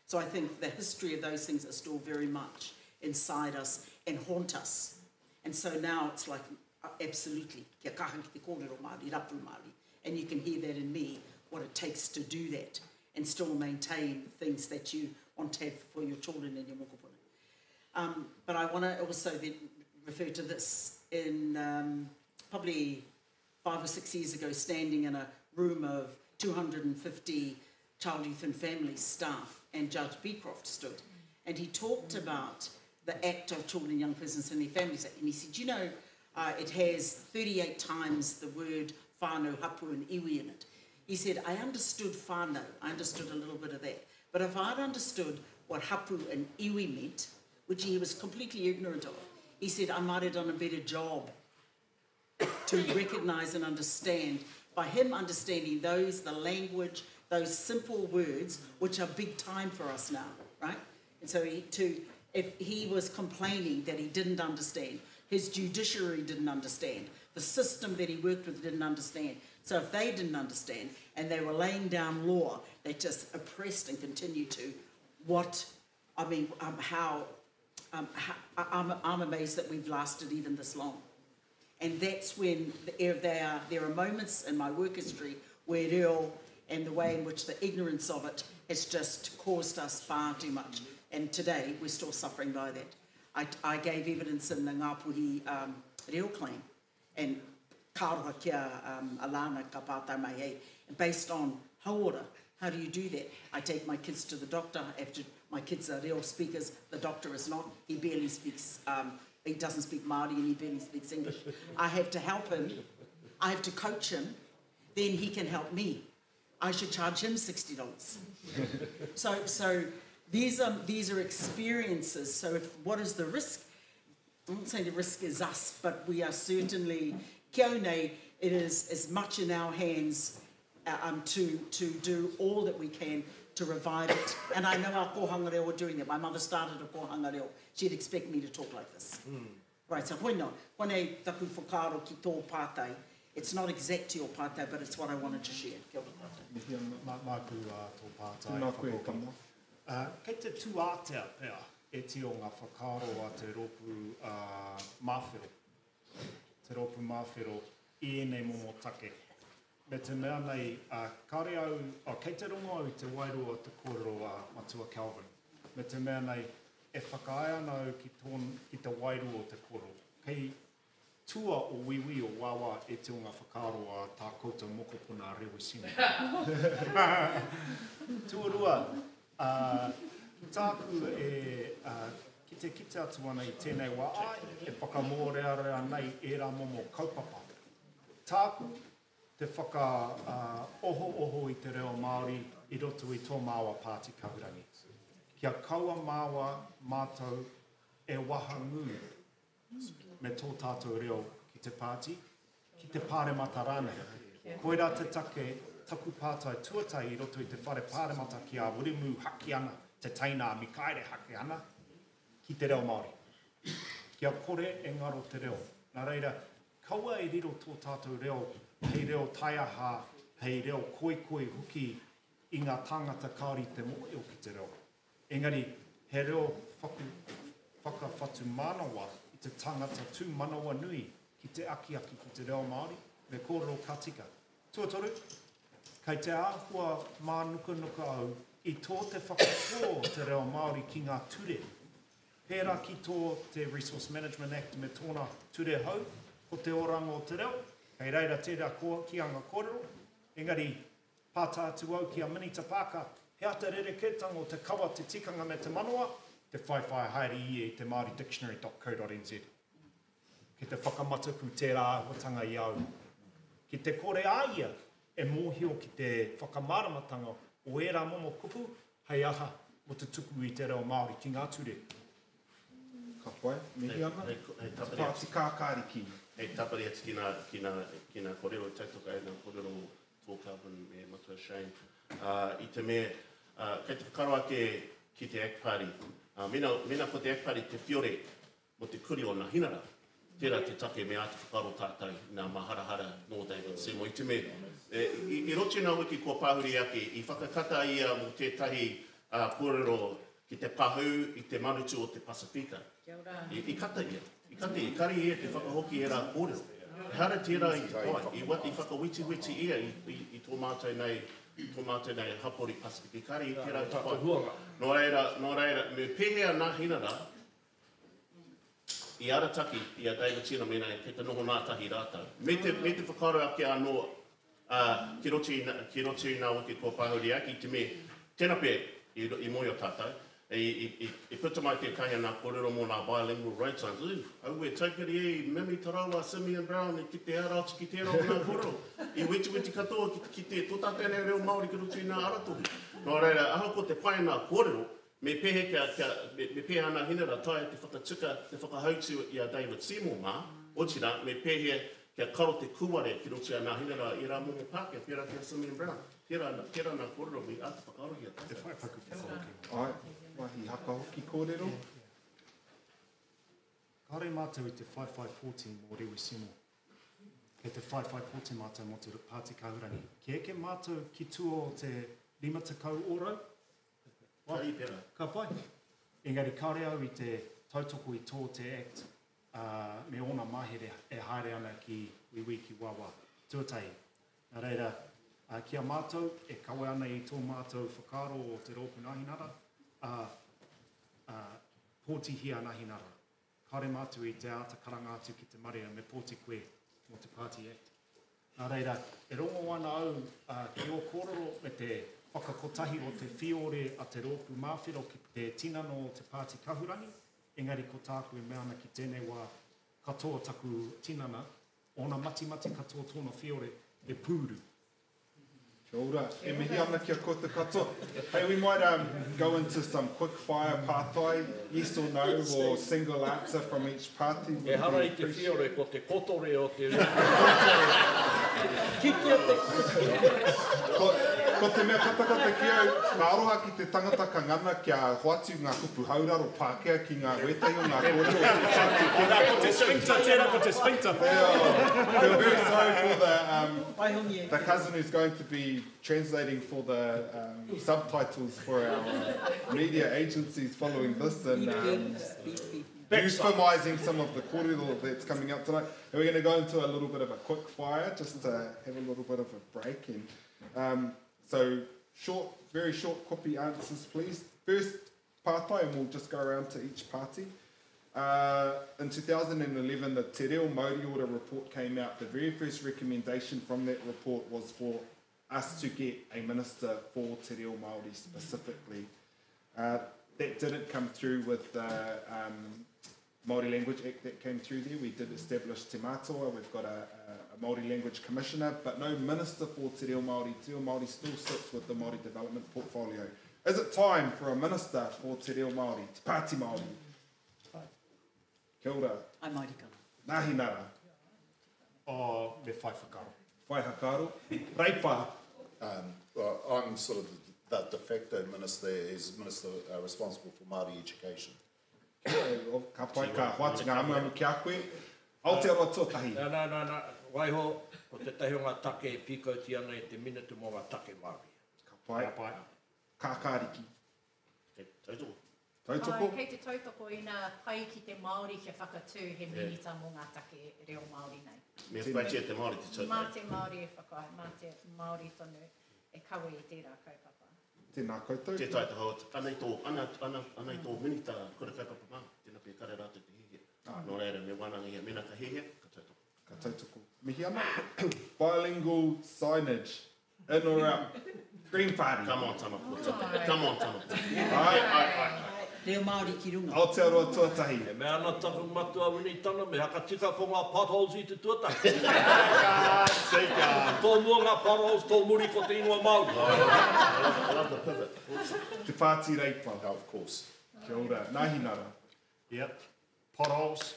So I think the history of those things are still very much inside us and haunt us. And so now it's like, uh, absolutely, kia kaha ki te kōrero Māori, rapu Māori. And you can hear that in me, what it takes to do that and still maintain things that you want to have for your children and your mokopuna. Um, but I want to also then refer to this in um, probably five or six years ago, standing in a room of 250 child, youth and family staff, and Judge Becroft stood. And he talked about the Act of Children and Young Persons and Their Families Act. And he said, you know, uh, it has 38 times the word whānau, hapu and iwi in it. He said, I understood whānau, I understood a little bit of that. But if I'd understood what hapu and iwi meant, which he was completely ignorant of, he said, I might have done a better job to recognise and understand. By him understanding those, the language, those simple words, which are big time for us now, right? And so he, to, if he was complaining that he didn't understand, his judiciary didn't understand, the system that he worked with didn't understand. So if they didn't understand and they were laying down law that just oppressed and continued to, what, I mean, um, how, um, how I'm, I'm amazed that we've lasted even this long. And that's when the, there, are, there are moments in my work history where reo and the way in which the ignorance of it has just caused us far too much. And today we're still suffering by that. I, I gave evidence in the Ngāpuhi um, reo claim and ka aroha kia um, Alana ka pātai mai, hey, based on hauora, how do you do that? I take my kids to the doctor after my kids are reo speakers, the doctor is not, he barely speaks, um, he doesn't speak Māori and he barely speaks English. I have to help him, I have to coach him, then he can help me. I should charge him $60. so, so these are, these are experiences. So if, what is the risk? I won't say the risk is us, but we are certainly, kia it is as much in our hands uh, um, to, to do all that we can to revive it. And I know our kōhanga reo are doing that. My mother started a kōhanga reo. She'd expect me to talk like this. Mm. Right, so hoi no, konei taku whakaaro ki tō pātai. It's not exact to your pātai, but it's what I wanted to share. Kia ora koutou. Māku uh, tō pātai. Tēnā koe, tama. Uh, kei te tūātea pea e tio ngā whakaaro a te rōpū uh, māwhero. Te rōpū māwhero i ēnei momo take. Me te mea nei, ā, kāore au, oh, kei te rongo au i te wairua o te kōrero a Matua Kelvin, me te mea nei, e whakaae ana au ki tōn, ki te wairua o te kōrero. Kei tua o Wīwī o Wāwā e te o ngā whakaaro a tā koutou mokopuna a Rewi Simo. Tuarua, ā, ki tāku e, ā, kitekite atu ana i tēnei wā, āe, e whakamōrearea nei ērā momo kaupapa. Tāku, te whakaohooho i te reo Māori i roto i tō māua pāti kahurangi. Kia kaua māua mātou e wahangū me tō tātou reo ki te pāti, ki te pāremata rānei. Koirā te take, taku pātai tuatahi i roto i te whare pāremata ki a Wiremu Hakiana, te teina a Mikaere Hakiana, ki te reo Māori. Kia kore e ngaro te reo. Nā reira, Kaua e riro tō tātou reo hei reo taiaha, hei reo koikoi hoki i ngā tāngata kāore i te mōhio ki te reo. Engari, he reo whaku, whakawhatumānawa i te tangata tū manawanui ki te akiaki ki te reo Māori, me kōrero ka tika. Tuatoru, kei te āhua mānukanuka au i tō te whakatō te reo Māori ki ngā ture Pērā ki tō te Resource Management Act me tōna ture hou, ko te oranga o te reo, kei reira tērā kīanga kōrero, engari pātai atu au ki a Minita Parker, he aha te rerekētanga o te kawa, te tikanga me te manawa? Te whaiwhai haere ia i te māoridictionary.co.nz. Ki te whakamataku tērā āhuatanga i a au. Ki te kore a ia e mōhio ki te whakamāramatanga o ērā momo kupu, hei aha mō te tuku i te reo Māori ki ngā ture. Ka pai, mihi ana. Pāti Kākāriki. Hei tāpiri atu ki ngā, ki ngā, ki ngā kōrero i tautoko ai ngā kōrero tō Kelvin me Matua Shane, i te mea, kei te whakaaro ake ki te Act Party, mēnā, mēnā ko te Act Party te whiore mō te kuri o Nahinara. Tērā te take me āta whakaaro tātou nā maharahara nō David Seymour. I te mea, i roto i ngā wiki kua pahuri ake, i whakakata ia mō tētahi kōrero ki te pahū i te manutu o te Pasifika. I kata ia, i kata ia, kare ia te whakahoki ērā kōrero. Ehara tērā i te pai, i whakawetiweti ia i tō mātou nei, tō mātou nei hapori Pasifika, kare i tērā i te pai. Nō reira, nō reira, me pēhea Nahinara i arataki i a David Tino mēnā kei te noho ngātahi rātou. Me te, me te whakaaro ake anō, ā, ki roto i, ki roto i ngā wiki kua pahuri ake, i te mea, tēnā pea, i, i mōhio tātou, i, i, i, i puta mai tētahi o ngā kōrero mō ngā bilingual road signs, ū, aue, taupiri e, i mimi tarau a Simeon Brown i kite ara atu ki tērā o ngā kōrero. I wetiweti katoa ki te kite tō tātou nei reo Māori ki roto i ngā aratohu. Nō reira, ahakoa te pai o ngā kōrero, Me pēhea kia, kia, me, me pēhea nā Hinera taea te whakatuka, te whakahautu i a David Seymour mā, otirā, me pēhea kia karo te kūare ki roto i a Nā Hinera i ērā momo Pākehā, pērā ki a Simeon Brown. Tērā, tērā nā kōrero me āta whakaarohia tātou. Te whai paku whakahoki. Āe, mahi haka hoki kōrero. Kāore mātou i te whaiwhai pōti mō Rewi Seymour. Kei te whaiwhai pōti mātou mō te Pāti Kahurangi. Kia eke mātou ki tua o te 50 ōrau, Ka pera. Ka pai. Engari kāore au i te tautoko i tō te Act me ōna mahere e haere ana ki Wīwī ki Wāwā. Tuatahi. Nā reira, ki a mātou e kawe ana i tō mātou whakaaro o te Rōpū Nahinara, pōtihia Nahinara. Kāore mātou i te āta karanga atu ki te marea me pōti koe mō te Party Act. Nā reira, e rongo ana au ki ō kōrero me te whakakotahi o te whiore a te rōpū māwhero ki te tinana o te Pāti Kahurangi, engari ko tāku e mea ana ki tēnei wā katoa taku tinana, ōna matimati katoa tōna whiore he pūru. Kia ora, e mihi ana ki a koutou katoa. Hey, we might um, go into some quick fire pātai, yes or no, or single answer from each party. Ehara i te whiore, ko te kotore o te reo. Kitea te Ko, ko te mea katakata ki au, ka aroha ki te tangata ka ngana kia hoatu ngā kupu hauraro Pākehā ki ngā wētahi o ngā kōrero o te pāti. Tērā ko te sphincter, tērā ko te sphincter. Feel very sorry for the, um, the cousin who's going to be translating for the um, subtitles for our media agencies following this. And, um, Euphemizing some of the kōrero that's coming up tonight. And we're going to go into a little bit of a quick fire just to have a little bit of a break. And so short, very short copy answers, please. First pātai, and we'll just go around to each party. In 2011, the Te Reo Mauriora report came out. The very first recommendation from that report was for us to get a minister for Te Reo Māori specifically. That didn't come through with the Māori Language Act that came through there. We did establish Te Mātoa. We've got a Māori Language Commissioner, but no minister for Te Reo Māori. Te Reo Māori still sits with the Māori Development Portfolio. Is it time for a minister for Te Reo Māori, Te Pāti Māori? Kia ora. Ai mauri kara. Nahinara. Oh, me whai whakaaro. Whai whakaaro. Reipa. Well, I'm sort of the de facto minister as minister responsible for Māori education. Ka pai, ka hoatu ngā amuamu ki a koe. Aotearoa tuatahi. Nā, nā, nā, nā, waiho, ko tētahi o ngā take e pīkauti ana e te minita mō ngā take Māori. Ka pai. Ka pai. Kākāriki. Kei te tautoko. Tautoko. Ai, kei te tautoko ina pai ki te Māori kia whakatū he minita mō ngā take reo Māori nei. Me whakaaetia te Māori te tautoko. Mā te Māori e whakaae, mā te Māori tonu e kawe i tērā kaupapa. Tēnā koutou. Tē taea te hou atu. Anei tō, ana, ana, anei tō minita kura kaupapa Māori. Tēnā pea kare rātou te hiahia. Nō reira, me wānanga ia, mēnā ka hiahia, ka tautoko. Ka tautoko. Mihi ana. Bilingual signage. In or out? Green Party. Come on, Tama Pōti. Come on, Tama Pōti. Ai, ai, ai, ai. Reo Māori ki runga. Aotearoa tuatahi. E mea ana taku matua Winitana me hakatika ko ngā potholes i te tuatahi. Tika, tika. Tō mua ngā potholes, tō muri ko te ingoa Māori. I love the pivot. Te Pāti Reipa. Of course. Kia ora. Nahinara. Yep. Potholes.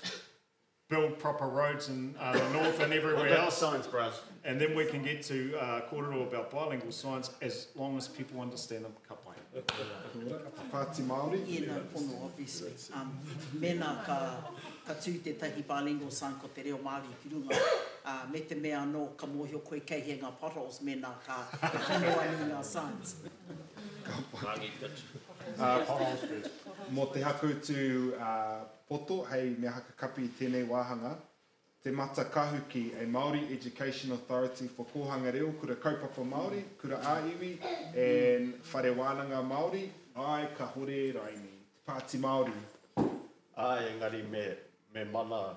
Build proper roads in the north and everywhere What about else. signs, bros? And then we can get to kōrero about bilingual signs as long as people understand them. Ka pai. Pāti Māori. Yeah, no, pono, obviously. Mēnā ka tū tētahi bilingual sign ko te reo Māori ki runga, me te mea anō ka mōhio koe kei hea ngā potholes mēnā ka tono ai ngā signs. Mō te hakutu poto hei mea hakakapi i tēnei wāhanga, Te Mata Kahuki, a Māori Education Authority for Kōhanga Reo, Kura Kaupapa Māori, Kura ā-Iwi, and Whare Wānanga Māori, ai ka hore raini. Te Pāti Māori. Āe, engari me mana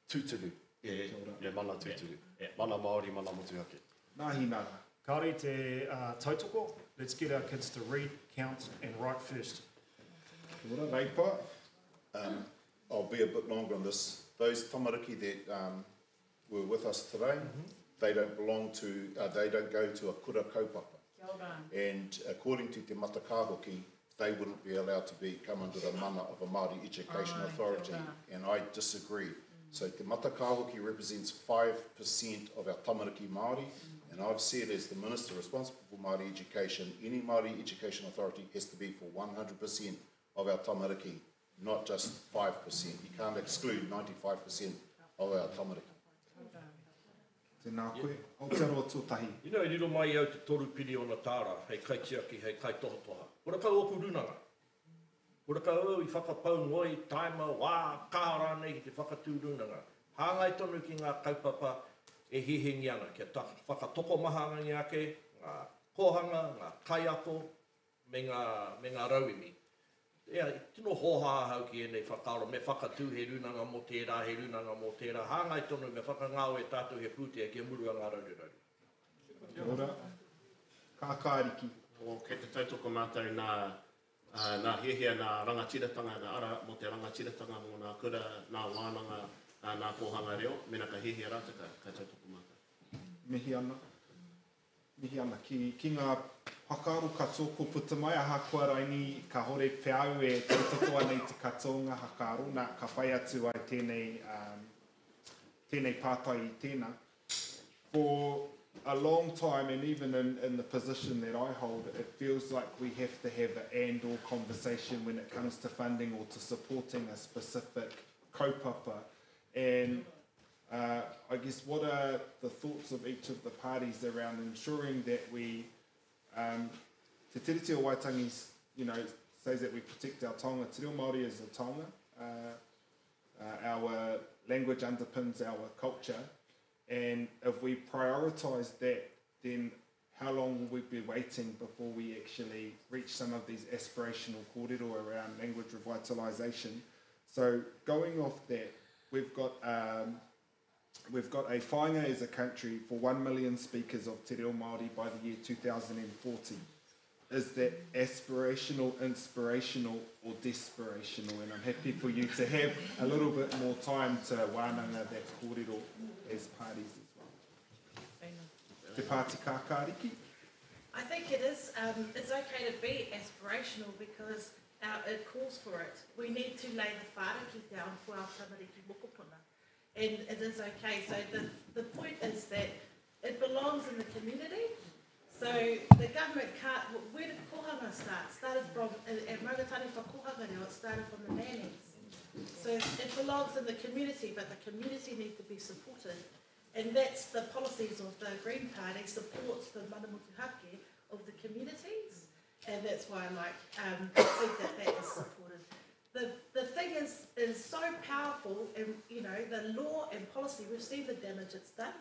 tūturu. Me mana tūturu. Mana Māori, mana motuhake. Nahinara. Kāore te tautoko, let's get our kids to read, count and write first. Kia ora, Reipa. I'll be a bit longer on this. Those tamariki that were with us today, they don't belong to, they don't go to a kura kaupapa. Kia ora. And according to Te Matakahuki, they wouldn't be allowed to come under the mana of a Māori Education Authority, and I disagree. So Te Matakahuki represents 5% of our tamariki Māori, and I've said as the Minister responsible for Māori education, any Māori Education Authority has to be for 100% of our tamariki, not just 5%. You can't exclude 95% of our tamariki. Tēnā koe, Aotearoa tuatahi. You know, i riro mai au te 3 piriona tāra hei kaitiaki, hei kaitohatoha. Kora kau oku runanga. Kora kau au i whakapau ngoi, taima, wā, kaha rānei ki te whakatū runanga. Hāngai tonu ki ngā kaupapa e hihingi ana, kia whakatokomahangangi ake ngā kōhanga, ngā kaiako, me ngā rauemi. Ea, tino hōhā ahau ki ēnei whakaaro, me whakatū he runanga mō tērā, he runanga mō tērā. Hāngai tonu me whakangao e tātou he pūtea kia murua ngā raruraru. Kia ora. Kākāriki. O, kei te tautoko mātou nā hiahia, nā rangatiratanga, nā ara mō te rangatiratanga mō nā kura, nā wānanga, nā kōhanga reo. Mēnā ka hiahia rātou, ka tautoko mātou. Mihi ana. Mihi ana ki ngā whakaaro katoa ko puta mai, ahakoa raini ka hore te au e tautoko ana i te katoa o ngā whakaaro, nā, ka whai atu ai tēnei pātai i tēnā. For a long time, and even in the position that I hold, it feels like we have to have an and-or conversation when it comes to funding or to supporting a specific kaupapa. And I guess what are the thoughts of each of the parties around ensuring that we, Te Tiriti o Waitangi, you know, says that we protect our taonga. Te Reo Māori is a taonga. Our language underpins our culture, and if we prioritise that, then how long will we be waiting before we actually reach some of these aspirational kōrero around language revitalisation? So going off that, we've got um, we've got a whāinga as a country for 1 million speakers of te reo Māori by the year 2040. Is that aspirational, inspirational, or desperational? And I'm happy for you to have a little bit more time to wānanga that kōrero as parties as well. Te Pāti Kākāriki? I think it is, um, it's okay to be aspirational because our, it calls for it. We need to lay the whāriki down for our tamariki mokopuna. And it is okay. So the, the point is that it belongs in the community. So the government can't, where did kohanga start? Started from, at Maungataniwha Kohanga Reo, it started from the nannies. So it belongs in the community, but the community need to be supported. And that's the policies of the Green Party supports the mana motuhake of the communities. And that's why I like um, think that that is supported. The, the thing is, is so powerful, and you know, the law and policy, we've seen the damage it's done.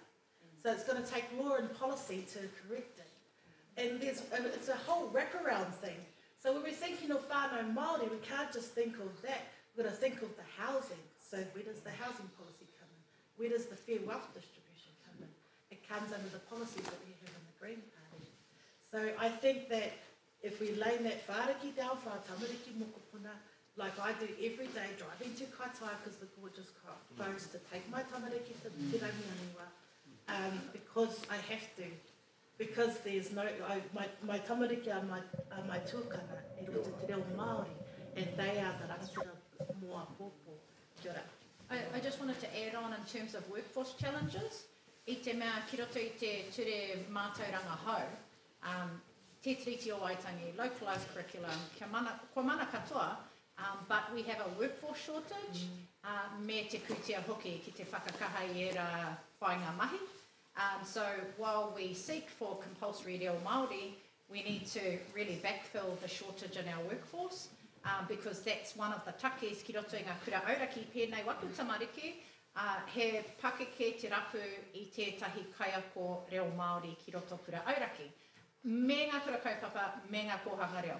So it's going to take law and policy to correct it. And there's a, it's a whole wraparound thing. So when we're thinking of whānau Māori, we can't just think of that. We've got to think of the housing. So where does the housing policy come in? Where does the fair wealth distribution come in? It comes under the policies that we have in the Green Party. So I think that if we lay that whāriki down for our tamariki mokopuna, like I do every day, driving to Kaitaia because the gorgeous goes to take my tamariki to Te Rangianiwa, um, because I have to. Because there's no, I, my, my tamariki are my, are my tuakana i roto te reo Māori, and they are the rangatira mō āpōpō. Kia ora. I, I just wanted to add on in terms of workforce challenges, i te mea ki roto i te ture mātauranga hou, um, Te Tiriti o Waitangi, localised curriculum, kia mana, kua mana katoa, um, but we have a workforce shortage, uh, me te pūtea hoki ki te whakakaha i ērā whāinga mahi. Um, so while we seek for compulsory reo Māori, we need to really backfill the shortage in our workforce um, because that's one of the takes ki roto i ngā kura auraki pēnei waku tamariki, uh, he pakeke te rapu i tētahi kaiako reo Māori ki roto kura auraki. Me ngā kura kaupapa, me ngā kōhanga reo.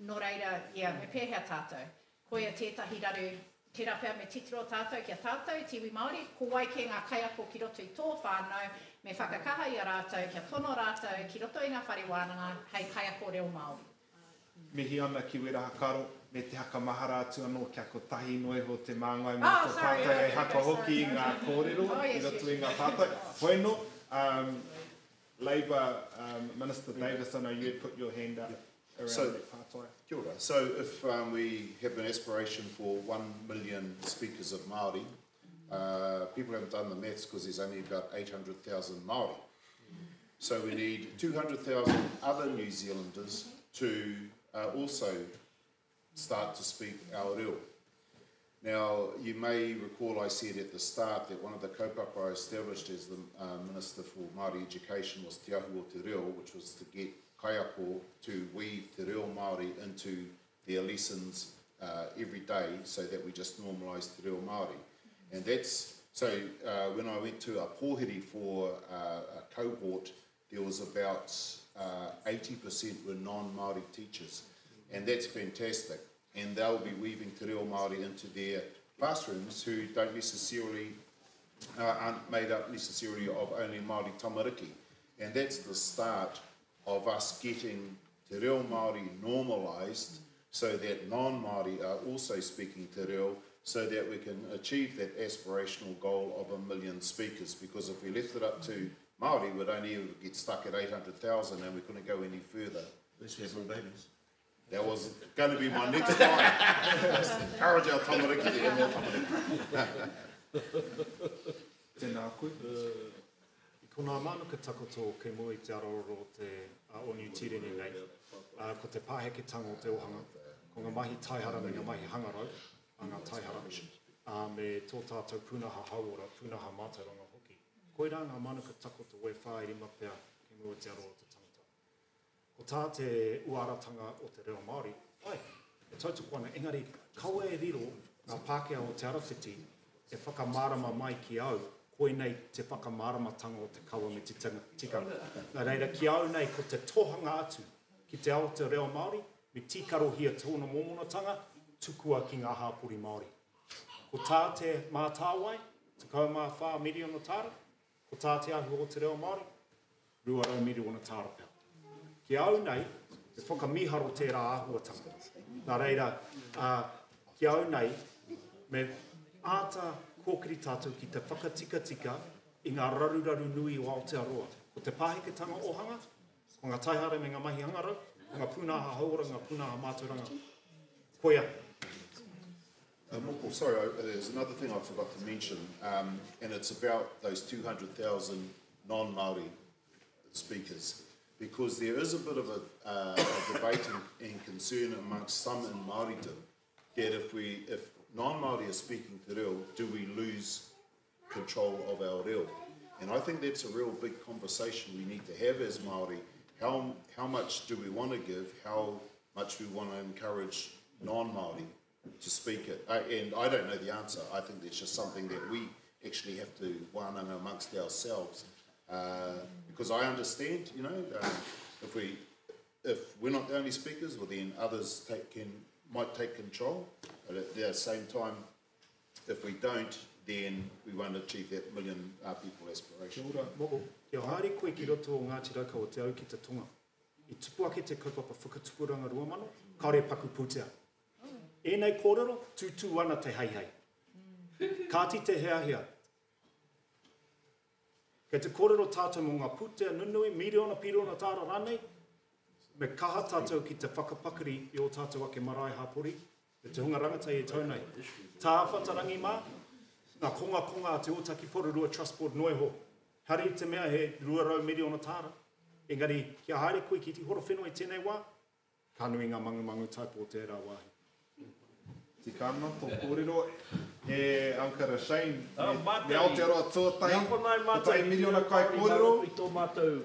Nō reira, yeah, me pēhea tātou? Koia tētahi raru, tērā pea me titiro tātou ki a tātou, te iwi Māori, ko wai kē ngā kaiako ki roto i tō whānau, me whakakaha i a rātou kia tono rātou ki roto i ngā whare wānanga hei kaiako reo Māori. Mihi ana ki Wera Hakaro, me te haka mahara atu anō kia kotahi noa iho te māngai mō Oh, tō sorry, tātou hei okay, haka sorry. hoki i ngā kōrero Oh, i yes, roto yes, i ngā yes. pātai. Hoi anō, um, Labour um, Minister Davis, I know you had put your hand up around So, that pātai. Kia ora. So if um, we have an aspiration for 1 million speakers of Māori, uh, people haven't done the maths because there's only about 800,000 Māori. So we need 200,000 other New Zealanders to uh, also start to speak our reo. Now, you may recall I said at the start that one of the kaupapa I established as the uh, Minister for Māori Education was Te Ahu o Te Reo, which was to get kaiako to weave te reo Māori into their lessons uh, every day so that we just normalise te reo Māori. And that's, so uh, when I went to Apohiri for uh, a cohort, there was about 80% were non-Māori teachers. And that's fantastic. And they'll be weaving te reo Māori into their classrooms who don't necessarily, uh, aren't made up necessarily of only Māori tamariki. And that's the start of us getting te reo Māori normalised so that non-Māori are also speaking te reo so that we can achieve that aspirational goal of a million speakers. Because if we left it up to Māori, we'd only ever get stuck at 800,000 and we couldn't go any further. At least we have more babies. That was going to be my next line. Just encourage our tamariki to have more tamariki. Tēnā koe. I konā mānuka takoto kei mua i te araoro o te o Niu Tīreni nei, uh, ko te pāheketanga o te ohanga, ko ngā mahi taihara me ngā mahi hangarau, a ngā taihara, uh, me tō tātou pūnaha hauora, pūnaha mātauranga hoki. Koirā ngā mānuka takoto e whāirima pea kei mua i te araoro o te tangata. Ko tā te uaratanga o te reo Māori, ai, e tautoko ana, engari kaua e riro ngā Pākehā o Te Arawhiti e whakamārama mai ki au, koinei te whakamāramatanga o te kawa me te tikanga. Nā reira, ki au nei ko te tohanga atu ki te ao te reo Māori, me tīkarohia tōna mōmonatanga, tukua ki ngā hāpori Māori. Ko tā Te Mātāwai, 14 miriona tāra, ko tā Te Ahu o Te Reo Māori, 200 miriona tāra pea. Ki au nei, he whakamīharo tērā āhuatanga. Nā reira, ā, ki au nei, me āta kōkiri tātou ki te whakatikatika i ngā raruraru nui o Aotearoa. Ko te pāheketanga ōhanga, ko ngā taihara me ngā mahi hangarau, ko ngā pūnaha hauora, ngā pūnaha mātauranga. Koia. Uh, Moko, sorry, I, there's another thing I forgot to mention, um, and it's about those 200,000 non-Māori speakers, because there is a bit of a, uh, a debate and, and concern amongst some in Māoridom that if we, if non-Māori are speaking te reo, do we lose control of our reo? And I think that's a real big conversation we need to have as Māori. How, how much do we want to give? How much we want to encourage non-Māori to speak it? Uh, and I don't know the answer. I think it's just something that we actually have to wānanga amongst ourselves. Uh, because I understand, you know, um, if we if we're not the only speakers, well then others take can might take control. But at the same time, if we don't, then we won't achieve that million uh, people aspiration. Kia ora, moko. Kia haere koe ki roto o Ngāti Raukawa Te Au ki te Tonga. I tupu ake te kaupapa whakatupuranga 2000, kāore paku pūtea. Ēnei kōrero, tūtū ana te heihei. Kāti te heahea. Kei te kōrero tātou mō ngā pūtea nunui, miriona, piriona tāra rānei, me kaha tātou ki te whakapakari i ō tātou ake marae hapori, me te hunga rangatahi e tau nei. Tā Whatarangi mā, ngā kongakonga a Te Ōtaki Porirua Trust Board noa iho. Hari i te mea he 200 miriona tāra, engari kia haere koe ki te Horowhenua i tēnei wā, ka nui ngā mangumangu taipo o tērā wāhi. Tika ana tō kōrero e Ankara Shane, me, me Aotearoa tuatahi, kotahi miriona kaikōrero. I tō mātou,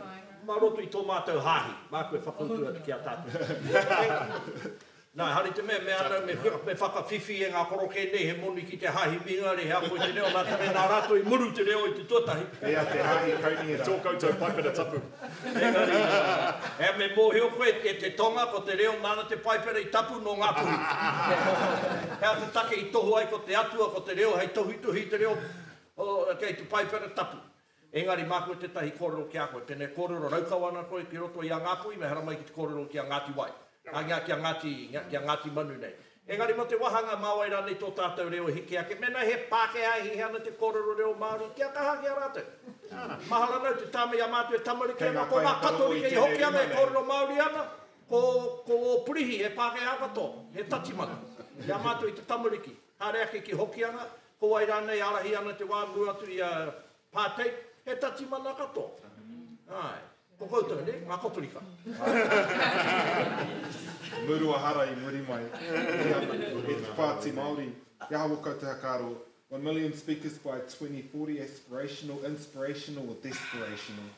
mā roto i tō mātou hāhi, māku e whakautu atu ki a tātou. Nā, ehara i te mea, me ana, me, me whakawhiwhi e ngā korokē nei he moni ki te hāhi mihingare, he ako i te reo, nā te mea nā rātou i muru te reo i te tuatahi. Ea te hāhi kaunihera. Tō koutou paipera tapu. Engari, ea me mōhio koe e te tonga, ko te reo nāna te paipera i tapu nō Ngāpuhi. He aha te take i tohu ai ko te atua, ko te reo hei tohutohu i te reo o, kei te paipera tapu. Engari māku tētahi kōrero ki a koe, pēnei kōrero raukawa ana koe ki roto i a Ngāpuhi, me haramai ki te kōrero ki a Ngāti Wai, ā, ki a Ngāti, ki a Ngāti Manu nei. Engari mō te wāhanga mā wai rānei tō tātou reo e hiki ake, mēnā he Pākehā e hihi ana te kōrero reo Māori, kia kaha ki a rātou. Mahara nau te tāmi a mātou e tamariki ana, ko ngā Katorika i hoki ana e kōrero Māori ana, ko, ko ō purihi he Pākehā katoa, he Tatimana. I a mātou i te tamariki, haere ake ki Hokianga, ko wai rānei e ārahi ana te wā mua atu i a Pātei, he Tatimana katoa. Āe. Ko koutou, nē? Ngā Katorika. Murua hara i muri mai. E te Pāti Māori, he aha wō koutou whakaaro? 1 million speakers by 2040, aspirational, inspirational or desperational?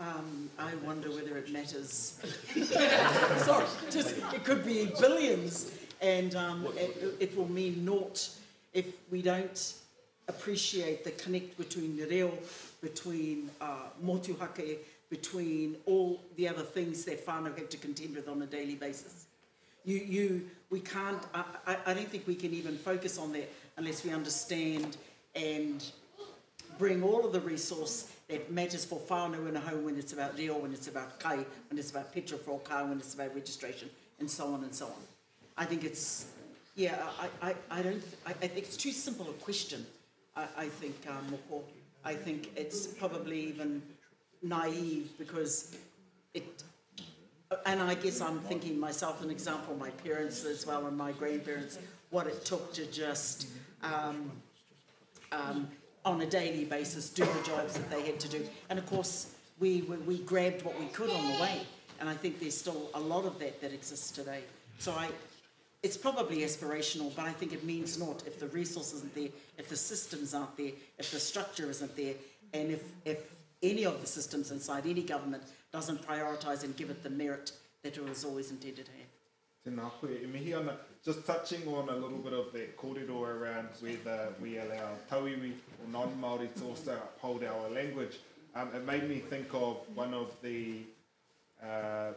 Um, I wonder whether it matters. Sorry, just, it could be billions, and um, it, it will mean naught if we don't appreciate the connect between the reo, between uh, motuhake, between all the other things that whānau have to contend with on a daily basis. You, you, we can't, I, I, I don't think we can even focus on that unless we understand and bring all of the resource that matters for whānau in a home when it's about reo, when it's about kai, when it's about petrol for car, when it's about registration, and so on and so on. I think it's, yeah, I, I, I don't, I, I think it's too simple a question, I, I think, uh, Moko. I think it's probably even naive because it, and I guess I'm thinking myself an example, my parents as well and my grandparents, what it took to just um, um, on a daily basis do the jobs that they had to do. And of course, we, we, we grabbed what we could on the way. And I think there's still a lot of that that exists today. So I, it's probably aspirational, but I think it means not if the resource isn't there, if the systems aren't there, if the structure isn't there, and if, if any of the systems inside any government doesn't prioritise and give it the merit that it was always intended to have. Tēnā koe, e mihi ana. Just touching on a little bit of that kōrero around whether we allow tauiwi or non-Māori to also uphold our language, um, it made me think of one of the uh,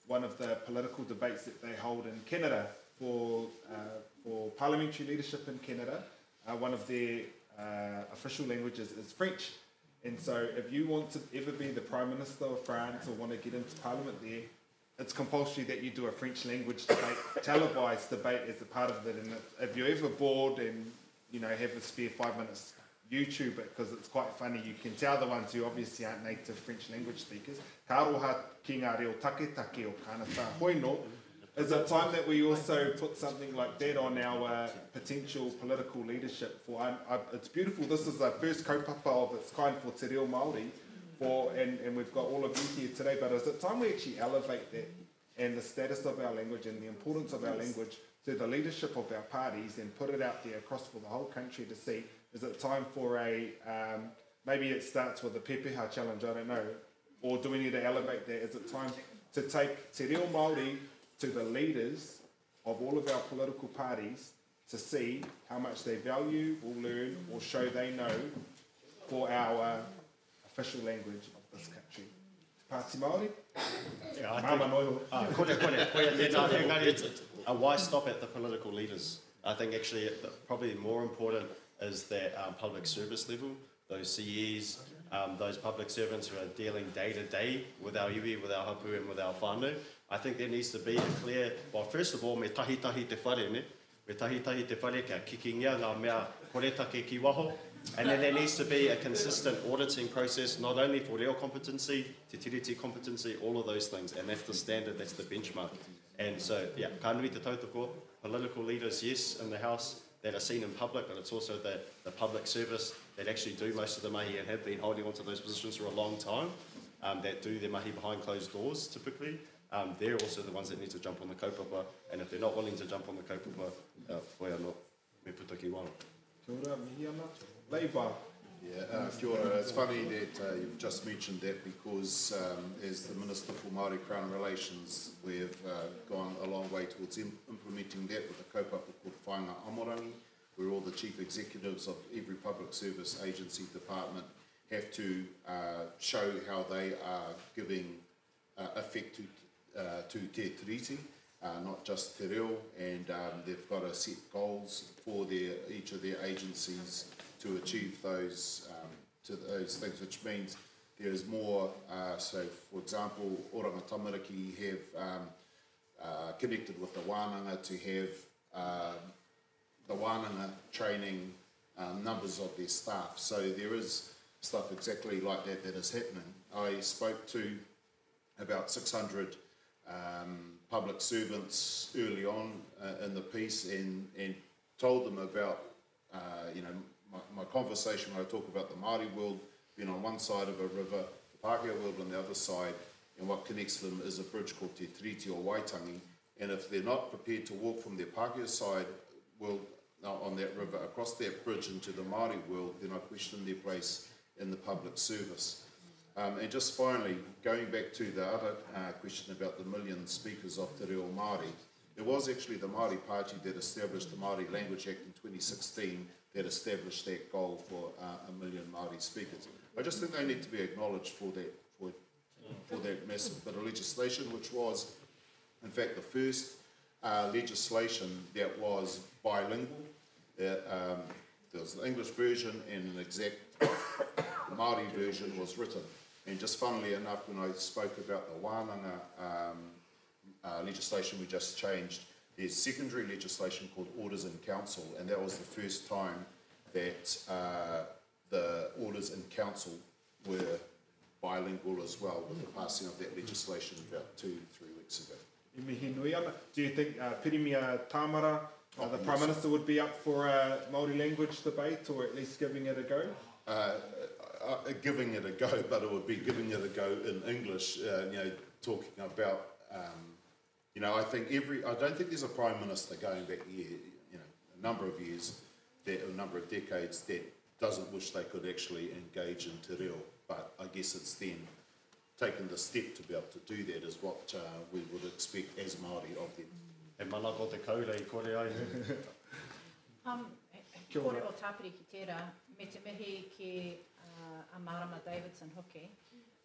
one of the political debates that they hold in Canada for, uh, for parliamentary leadership in Canada. Uh, one of their uh, official languages is French. And so if you want to ever be the Prime Minister of France or want to get into parliament there, it's compulsory that you do a French language debate, televised debate as a part of it. And if you're ever bored and you know have a spare five minutes, YouTube it because it's quite funny. You can tell the ones who obviously aren't native French language speakers. Ka aroha ki ngā reo taketake o Kānata Hoino. Is it time that we also put something like that on our potential political leadership? For I, I, it's beautiful. This is the first kaupapa of its kind for Te Reo Māori, for and, and we've got all of you here today. But is it time we actually elevate that and the status of our language and the importance of our language to the leadership of our parties and put it out there across for the whole country to see? Is it time for a um, maybe it starts with a pepeha challenge? I don't know. Or do we need to elevate that? Is it time to take Te Reo Māori to the leaders of all of our political parties to see how much they value or learn or show they know for our official language of this country. Te Pāti Māori? Yeah, I think, ah, kore, kore, koia tēnā, engari, uh, why stop at the political leaders? I think actually probably more important is that um, public service level, those CEs, um, those public servants who are dealing day to day with our iwi, with our hapu and with our whānau. I think there needs to be a clear, well, first of all, me tahi tahi te whare, ne? Me tahi tahi te whare kia kikingia ngā mea koretake ki waho. And then there needs to be a consistent auditing process, not only for reo competency, te tiriti competency, all of those things. And that's the standard, that's the benchmark. And so, yeah, ka nui te tautoko, political leaders, yes, in the House that are seen in public, but it's also the, the public service that actually do most of the mahi and have been holding onto those positions for a long time, um, that do their mahi behind closed doors typically. Um, they're also the ones that need to jump on the kaupapa, and if they're not willing to jump on the kaupapa, uh, woi anō, me puta ki waho. Kia ora, mihi ana. Labour. Yeah, uh, kia ora. It's funny that uh, you've just mentioned that because um, as the Minister for Māori Crown Relations, we've uh, gone a long way towards im implementing that with a kaupapa called Whainga Amorangi, where all the chief executives of every public service agency department have to uh, show how they are giving uh, effect to, uh, to Te Tiriti, uh, not just Te Reo, and um, they've got to set goals for their, each of their agencies to achieve those, um, to those things, which means there is more, uh, so for example, Oranga Tamariki have um, uh, connected with the wānanga to have uh, the wānanga training um, numbers of their staff. So there is stuff exactly like that that is happening. I spoke to about 600 um, public servants early on uh, in the piece and, and told them about, uh, you know, my, my conversation when I talk about the Māori world being on one side of a river, the Pākehā world on the other side, and what connects them is a bridge called Te Tiriti o Waitangi. And if they're not prepared to walk from their Pākehā side world uh, on that river across that bridge into the Māori world, then I question their place in the public service. Um, and just finally, going back to the other uh, question about the million speakers of Te Reo Māori, it was actually the Māori Party that established the Māori Language Act in 2016 that established that goal for uh, a million Māori speakers. I just think they need to be acknowledged for that, for, for that massive bit of legislation, which was, in fact, the first uh, legislation that was bilingual. Uh, um, there was an English version and an exact Māori version was written. And just funnily enough, when I spoke about the wānanga um, uh, legislation we just changed, there's secondary legislation called Orders in Council, and that was the first time that uh, the Orders in Council were bilingual as well with the passing of that legislation about two, three weeks ago. I mihi nui ana. Do you think uh, Pirimia Tāmara, uh, the Prime Minister, would be up for a Māori language debate or at least giving it a go? Uh, uh, giving it a go, but it would be giving it a go in English, uh, you know, talking about, um, you know, I think every, I don't think there's a Prime Minister going back year, you know, a number of years, that, a number of decades that doesn't wish they could actually engage in te reo, but I guess it's then taking the step to be able to do that is what uh, we would expect as Māori of them. He manako te kaura i kore ai. Um, he kōrero tāpiri ki tērā, me te mihi ki uh, a Marama Davidson hoki.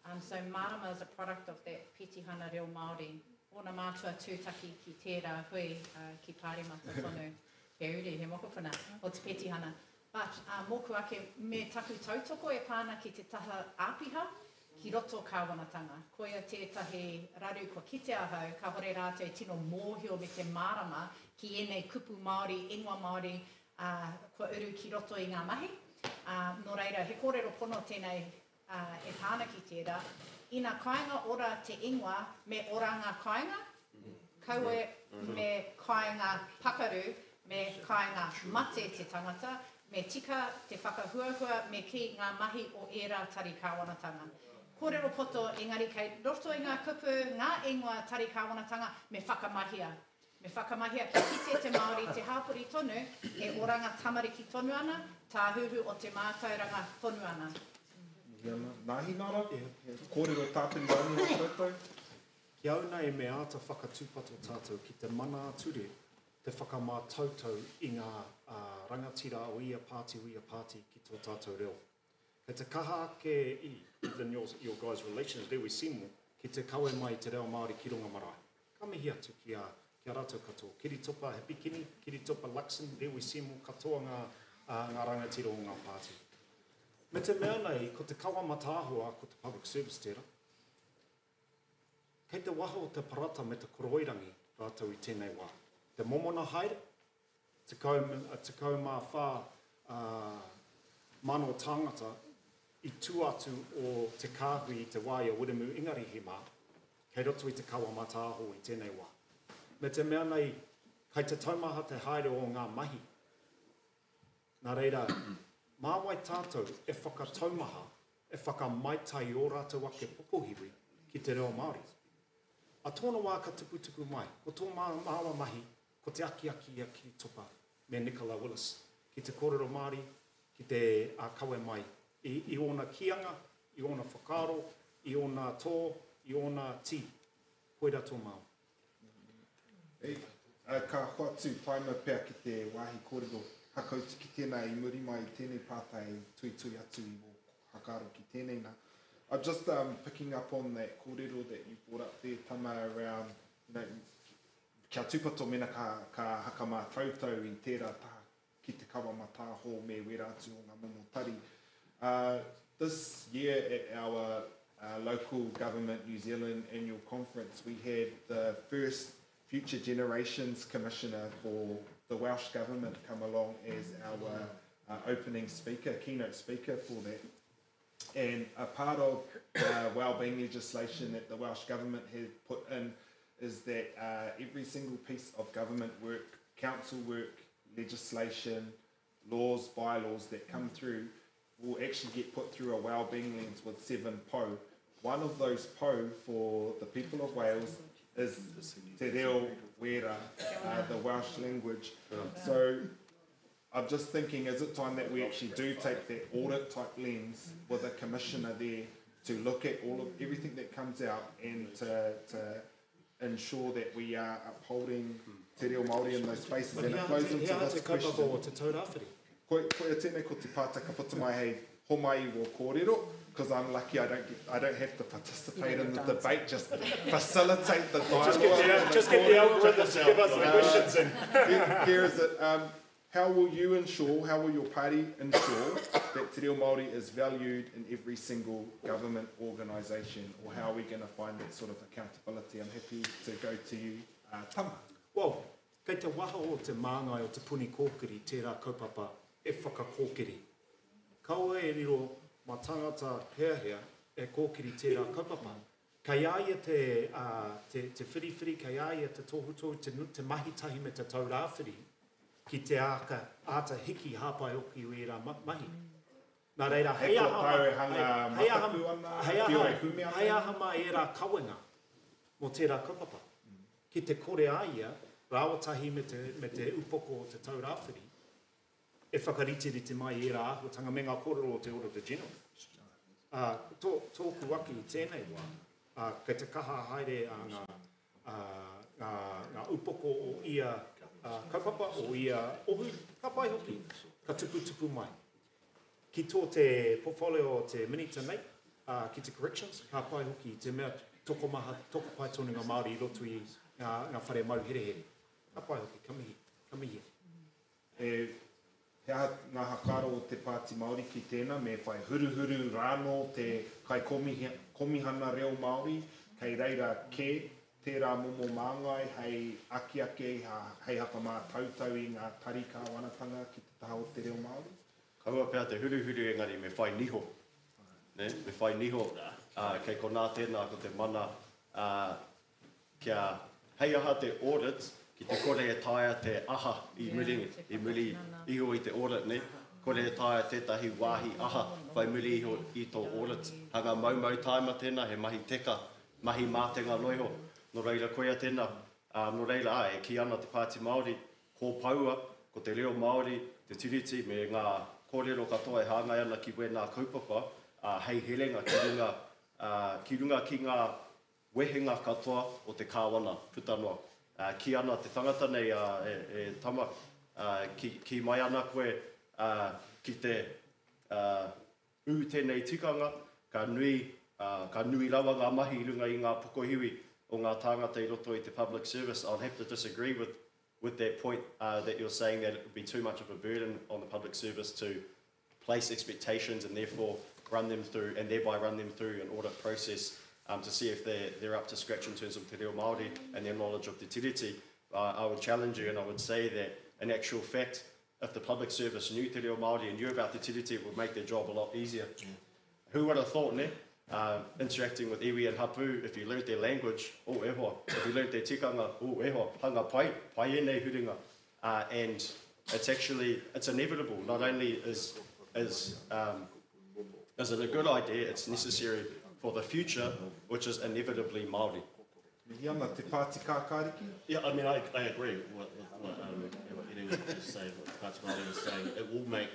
Um, so Marama is a product of that petihana reo Māori. Ōna mātua tūtaki ki tērā hui uh, ki Pāremata tonu. He uri, he mokopuna o te petihana. But uh, mōku ake, me taku tautoko e pā ana ki te taha āpiha, ki roto kāwanatanga. Koia tētahi raru kua kite ahau, kāhore rātou e tino mōhio me te mārama ki ēnei kupu Māori, ingoa Māori, ā, kua uru ki roto i ngā mahi. Ā, nō reira, he kōrero pono tēnei, ā, e pā ana ki tērā. Ina kāinga ora te ingoa, me oranga kāinga, kaua me kāinga pakaru, me kāinga mate te tangata, Me tika te whakahuahua me kī ngā mahi o ērā tari kāwanatanga. Kōrero poto, engari kei roto i ngā kupu, ngā ingoa tari kāwanatanga, me whakamahia. Me whakamahia kia kite te Māori, te hāpori tonu, e oranga tamariki tonu ana, tāhuhu o te mātauranga tonu ana. Mihi ana. Nā Hinara, he kōrero tāpiri rānei mō koutou? Ki au nei me āta whakatūpato tātou ki te mana ā-ture te whakamātautau i ngā rangatira o ia pāti o ia pāti ki tō tātou reo. Kei te kaha ake i, even your, your guys relations, Rewi Seymour, ki te kawe mai i te reo Māori ki runga marae. Ka mihi atu ki a, ki a rātou katoa. Kiritopa Hipikini, Kiritopa Luxon, Rewi Seymour, katoa ngā, ngā rangatira o ngā pāti. Me te mea nei, ko te kawa mataahoa, ko te public service tērā. Kei te waha o te parata me te koroirangi rātou i tēnei wā. Te momona haere, 14 mano tāngata i tua atu o te kāhui i te wā i a Wiremu Ingarihi mā, kei roto i te kawa mataaho i tēnei wā. Me te mea nei, kei te taumaha te haere o ngā mahi. Nā reira, mā wai tātou e whakataumaha e whakamaitai i ō rātou ake pokohiwi ki te reo Māori. A tōna wā ka tuputupu mai, ko tō māua mahi ko te akiaki i a Kiritopa me Nicola Willis ki te kōrero Māori, ki te kawe mai i, i ōna kīanga, i ōna whakaaro, i ōna tō, i ōna tī. Koira tō māua. Ei, ka hoatu taima pea ki te wāhi kōrero hakautu ki tēnā i muri mai i tēnei pātai tuitui atu i wō whakaaro ki tēnei nā. I'm just um, picking up on that kōrero that you brought up there, Tama, around, you know, kia tūpato mena ka, ka hakamātautau i tērā taha ki te kawa matāho me wērā atu o ngā momo tari. Uh, this year at our uh, local government New Zealand annual conference, we had the first Future Generations Commissioner for the Welsh Government come along as our uh, opening speaker, keynote speaker for that. And a part of uh, wellbeing legislation that the Welsh Government has put in is that uh, every single piece of government work, council work, legislation, laws, bylaws that come through will actually get put through a wellbeing lens with seven po. One of those po for the people of Wales is Te Reo Wera, uh, the Welsh language. So I'm just thinking, is it time that we actually do take that audit type lens with a commissioner there to look at all of everything that comes out and to, to ensure that we are upholding te reo Māori in those spaces. And it flows into this question. o te taurawhiri. Ko, ko tēnei ko te pātai ka puta mai hei homai i wō kōrero, because I'm lucky I don't, get, I don't have to participate in the debate, just facilitate the dialogue. Just get the, just get the algorithm to give us the questions in. here, here is it. Um, how will you ensure, how will your party ensure that Te Reo Māori is valued in every single government organisation, or how are we going to find that sort of accountability? I'm happy to go to you, uh, Tama. Well, kei te waha o te māngai o te puni kōkiri tērā kaupapa e whakakōkiri. Kaua e riro ma tangata heahea e kōkiri tērā kaupapa. Kei a ia te, uh, te, te whiriwhiri, kei a ia te tohutohu, te, te mahi tahi me te taurāwhiri ki te āka, āta hiki hāpai hoki o ērā mahi. Nā reira, hei aha, hei, aha, hei aha, hei aha mā ērā kawenga mō tērā kaupapa. Ki te kore a ia, rāua tahi me te, me te upoko o te taurāwhiri, e whakariterite mai i ērā āhuatanga me ngā kōrero o te Auditor General. Ā, tō, tōku waki i tēnei wā, ā, kei te kaha haere a ngā, ngā, ngā upoko o ia kaupapa, o ia ohu, ka pai hoki, ka tuputupu mai. Ki tō te portfolio o te Minita nei, ki te corrections, ka pai hoki i te mea tokomaha, tokopai tonu ngā Māori i roto i ngā, ngā whare mau herehere. Ka pai hoki, ka mihi, ka mihia. E, he aha ngā hakaaro o te Pāti Māori ki tēnā, me whai huruhuru rānō te Kaikomihana Reo Māori, kei reira kē tērā momo māngai hei akiaki, hei whakamātautau i ngā tari kāwanatanga ki te taha o te reo Māori? Kaua pea te huruhuru engari me whai niho, nē, me whai niho, ā, kei konā tēnā ko te mana, ā, kia, hei aha te audit ki te kore e taea te aha i muri, i muri iho i te audit, nē, kore e taea tētahi wāhi aha whai muri iho i tō audit. Hanga maumau tāima tēnā, he mahi teka, mahi mātenga noa iho. Nō reira, koia tēnā, ā, nō reira, ā, e kī ana te Pāti Māori, Kōpaua, ko te reo Māori, te Tiriti me ngā kōrero katoa e hāngai ana ki wēnā kaupapa, ā, hei herenga ki runga, ā, ki runga ki ngā wehenga katoa o te kāwana, puta noa. Ā, kī ana te tangata nei, ā, e, e tama, ā, ki, kī mai ana koe, ā, ki te, ā, ū tēnei tikanga, ka nui, ā, ka nui rawa ngā mahi i runga i ngā pokohiwi o ngā tāngata i roto i te public service. I'd have to disagree with, with that point uh, that you're saying that it would be too much of a burden on the public service to place expectations and therefore run them through, and thereby run them through an audit process um, to see if they're, they're up to scratch in terms of te reo Māori and their knowledge of te tiriti. Uh, I would challenge you and I would say that in actual fact, if the public service knew te reo Māori and knew about te tiriti, it would make their job a lot easier. Mm. Who would have thought, ne? Uh, interacting with iwi and hapu, if you learnt their language, oh e hoa. If you learnt their tikanga, oh e hoa. Hanga pai, pai enei huringa. Uh, and it's actually, it's inevitable. Not only is, is, um, is it a good idea, it's necessary for the future, which is inevitably Māori. Mihi ana te Pāti Kākāriki. Yeah, I mean, I, I agree with, with what, um, what Eddie was just saying, what Pāti Māori was saying. It will make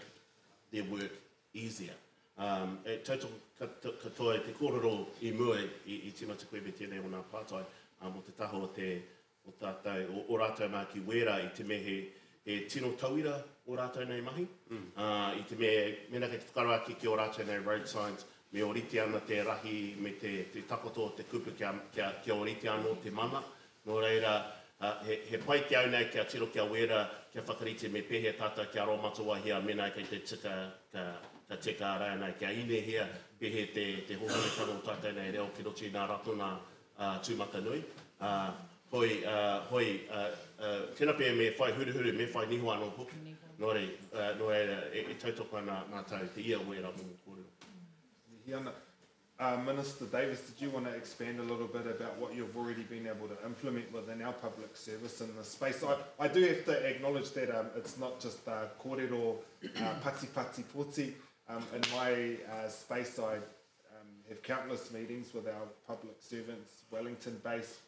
their work easier. Um, e tautoko katoa i te kōrero i mua i, i tīmata koe me tēnei o ngā pātai um, o te taha o te o tātou, o, o rātou mā ki Wēra i te mea he, he tino tauira o rātou nei mahi. Mm. Uh, i te mea, mēnā kei te whakaaro ake ki o rātou nei road signs, me ōrite ana te rahi me te, te takoto o te kupu kia, kia, kia ōrite anō te mana. Nō reira, he, he pai ki au nei kia tiro ki a Wēra, kia whakarite me pēhea tātou kia aromatawahia mēnā kei te tika, ka, ka tika rānei, kia inehia pēhea te, te hōhonutanga o tātou nei reo ki roto i ngā ratonga uh, tūmatanui. Uh, hoi, uh, hoi, uh, uh, tēnā pea me whai huruhuru, me whai niho anō hoki. Nō reira, uh, nō reira e, e tautoko ana mātou te ia o ērā momo kōrero. Mihi ana. Uh, Minister Davis, did you want to expand a little bit about what you've already been able to implement within our public service in this space? I, I do have to acknowledge that um, it's not just uh, kōrero uh, pati pati poti. Um, in my uh, space, I um, have countless meetings with our public servants, Wellington-based,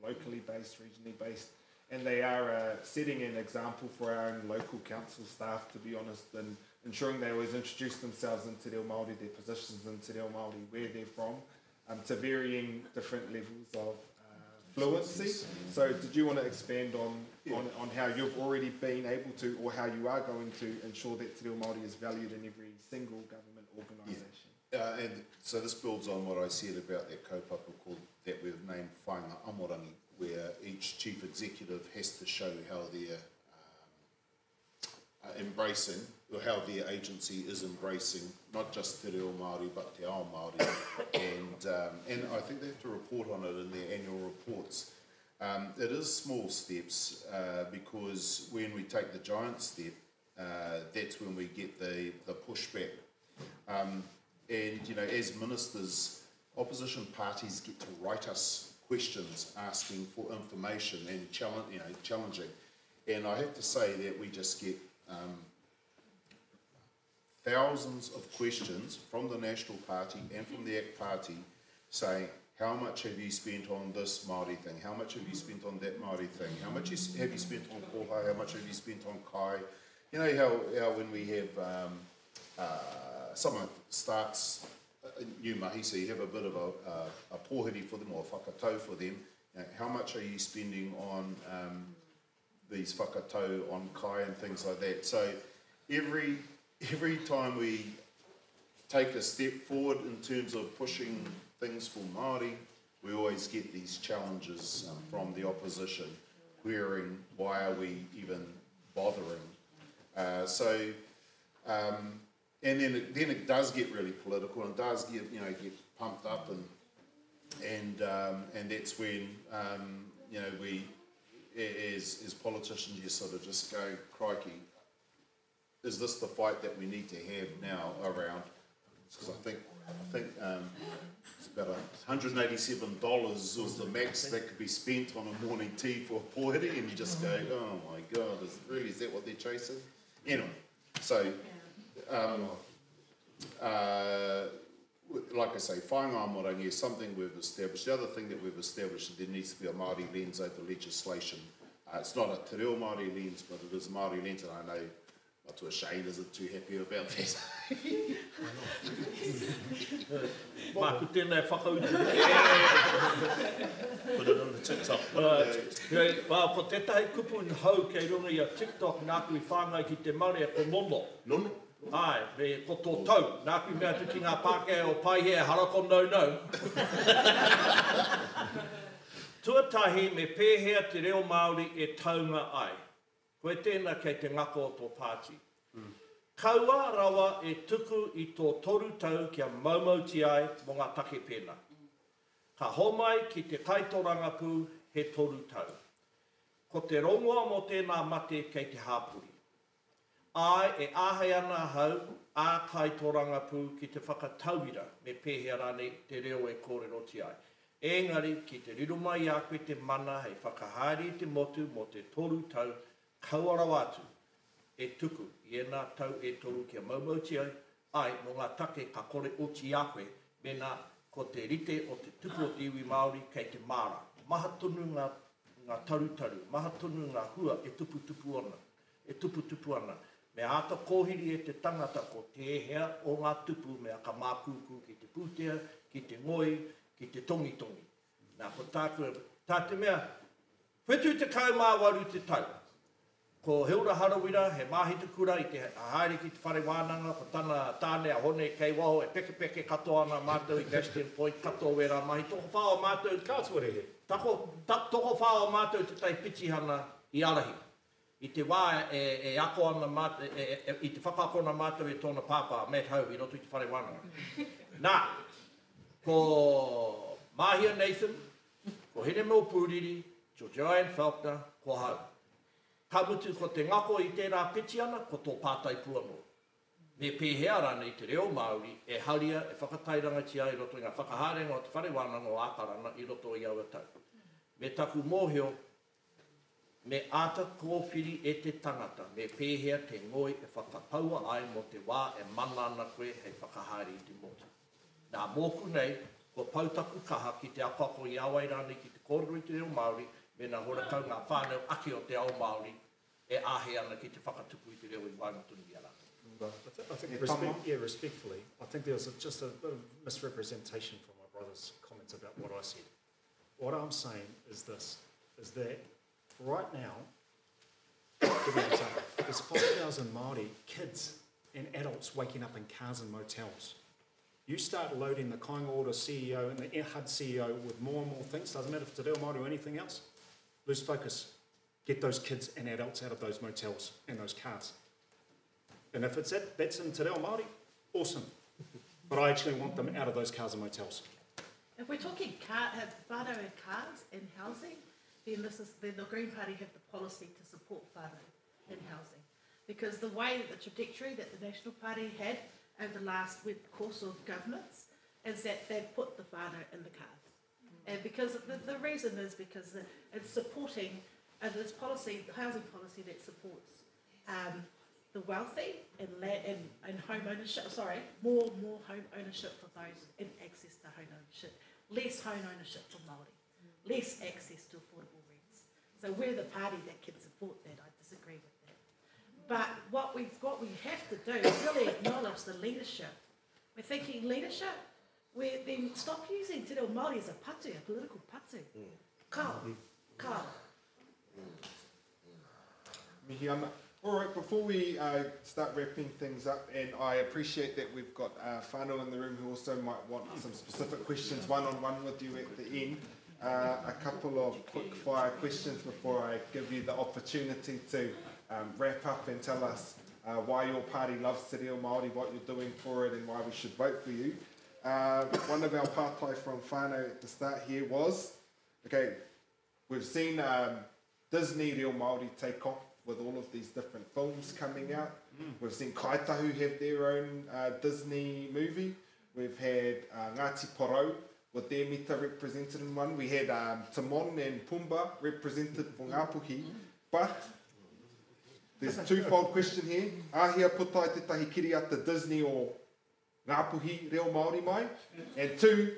locally based, regionally based, and they are uh, setting an example for our own local council staff, to be honest, and ensuring they always introduce themselves in Te Reo Māori, their positions in Te Reo Māori, where they're from, um, to varying different levels of uh, fluency. So did you want to expand on, yeah. on, on how you've already been able to, or how you are going to ensure that Te Reo Māori is valued in every single government organisation? Yeah. Uh, and so this builds on what I said about that kaupapa called, that we've named Whainga Amorangi, where each chief executive has to show how they're um, uh, embracing, or how their agency is embracing not just te reo Māori, but te ao Māori. And, um, and I think they have to report on it in their annual reports. Um, it is small steps uh, because when we take the giant step, uh, that's when we get the, the pushback. Um, and, you know, as ministers, opposition parties get to write us questions asking for information and challenge, you know, challenging. And I have to say that we just get um, thousands of questions from the National Party and from the ACT Party saying, how much have you spent on this Māori thing? How much have you spent on that Māori thing? How much have you spent on koha? How much have you spent on kai? You know how, how when we have um, uh, someone starts a new mahi, so you have a bit of a, a, a pōhiri for them or a whakatau for them. How much are you spending on these whakatau on kai and things like that? So every time we take a step forward in terms of pushing things for Māori, we always get these challenges from the opposition, querying why are we even bothering. And then it does get really political and does get, you know, get pumped up, and that's when you know, we as politicians, you sort of just go, crikey, is this the fight that we need to have now around? Because I think it's about $187 was the max that could be spent on a morning tea for a pōhiri, and you just go, oh my God, is that what they're chasing? Anyway, so like I say, Whāinga Amorangi is something we've established. The other thing that we've established is there needs to be a Māori lens over legislation. It's not a te reo Māori lens, but it is a Māori lens, and I know Matua Shane isn't too happy about that. Māku tēnei whakautu. Put it on the TikTok. Ko tētahi kupu hau kei runga i a TikTok nāku i whāngai ki te marea ko nono. Nono? Ai, me ko tō tau. Nāku i mea atu ki ngā Pākehā o Paihea, hara ko no no. Tuatahi, me pēhea te reo Māori e taunga ai. Koe tēnā kei te ngako o tō pāti. Kaua rawa e tuku i tō 3 tau kia maumauti ai mō ngā take pēnā. Ka homai ki te kaitorangapū he 3 tau. Ko te rongoa mō tēnā mate kei te hāpori. Āe, e āhei ana ahau, ā kaitorangapū ki te whakatauira me pēhea rānei te reo e kōrerotia ai. Engari, ki te riro mai i a koe te mana hei whakahaere i te motu mō te 3 tau, kaua rawa atu e tuku i ēnā tau e 3 kia maumautia ai mō ngā take ka kore oti i a koe mēnā ko te rite o te tupu o te iwi Māori kei te māra. Maha tonu ngā tarutaru, maha tonu ngā hua e tuputupu ana. E tuputupu ana. Me āta kōhiri e te tangata ko tēhea o ngā tupu mea ka mākūkū ki te pūtea, ki te ngoi, ki te tongitongi. Nā, ko tāku, tā te mea, 78 te tau. Ko Hilda Harawira, he māhita kura i te haere ki te whare wānanga, ko tana tāne a Hone kei waho e pekepeke katoa ana mātou i Bastion Point, katoa wērā mahi. Tokowhā o mātou, tokowhā o mātou te tai pitihana i arahi. I te wā e ako ana mātou, i te whakaakona mātou e tōna pāpā, Matt Hau, i roto i te whare wānanga. Nā, ko Mahia Nathan, ko Hinemoa Pūriri, ko Joanne Faulkner, ko ahau. Ka mutu ko te ngako i tērā petiana, ko tō pātai pū anō. Me pēhea rānei te reo Māori e haria, e whakatairangatia i roto i ngā whakahaerenga o te whare wānanga o Ākarana i roto i aua tau. Me taku mōhio, me āta kōwhiri e te tangata me pēhea te ngoi e whakapaua ai mō te wā e mana ana koe hei whakahaere i te motu. Nā, mōku nei, kua pau taku kaha ki te akoako i a wai rānei ki te kōrero i te reo Māori mēnā horakau ngā whānau ake o te ao Māori e āhei ana ki te whakatupu i te reo i waenga tonu i a rātou. I think, yeah, respectfully, I think there was just a bit of misrepresentation from my brother's comments about what I said. What I'm saying is this, is that right now, give me an example, there's 5,000 Māori kids and adults waking up in cars and motels. You start loading the Kāinga Ora CEO and the HUD CEO with more and more things, doesn't matter if it's te reo Māori or anything else, lose focus. Get those kids and adults out of those motels and those cars. And if it's that, that's in te reo Māori, awesome. But I actually want them out of those cars and motels. If we're talking whānau and cars and housing, then the Green Party have the policy to support whānau in housing. Because the way that the trajectory that the National Party had over the last course of governments is that they've put the whānau in the cars. And because the reason is because it's supporting this policy, the housing policy that supports the wealthy and and home ownership, sorry, more home ownership for those in access to home ownership, less home ownership for Māori, less access to affordable rents. So we're the party that can support that. I disagree with that. But what we have to do is really acknowledge the leadership. We're thinking leadership, we then stop using te reo Māori as a patu, a political patu. Kao, kao. Mihi ana. All right, before we uh, start wrapping things up, and I appreciate that we've got uh, whānau in the room who also might want some specific questions one-on-one with you at the end. Uh, a couple of quick fire questions before I give you the opportunity to um, wrap up and tell us uh, why your party loves Te Reo Māori, what you're doing for it, and why we should vote for you. Uh, one of our pātai from whānau at the start here was, okay, we've seen um, Disney Reo Māori take off with all of these different films coming out. Mm. We've seen Kaitahu have their own uh, Disney movie. We've had uh, Ngāti Porou with their mita represented in one. We had um, Timon and Pumbaa represented for Ngāpuhi. But there's a twofold question here. Ahia putai tētahi kiriata Disney or Ngāpuhi reo Māori mai? And two,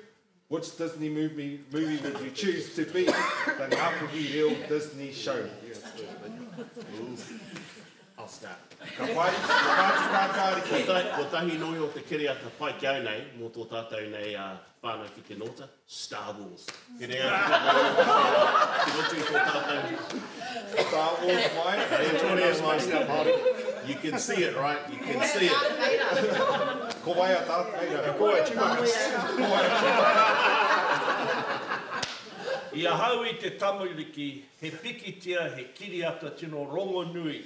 which Disney movie, movie would you choose to be the Ngāpuhi reo Disney show? I'll start. Ka pai, ka pai, ka Ko tahi noi o te kiriata pai ki au nei, mō tō tātou nei uh, whānau ki te nōta, Star Wars. He rea ki roto i tō tātou. Star Wars mai. You can see it, right? You can see it. Ko wai a Darth Vader. Ko wai a Chewbacca. Ko wai a Chewbacca. I ahau i te tamariki, he pikitia, he kiriata tino rongonui.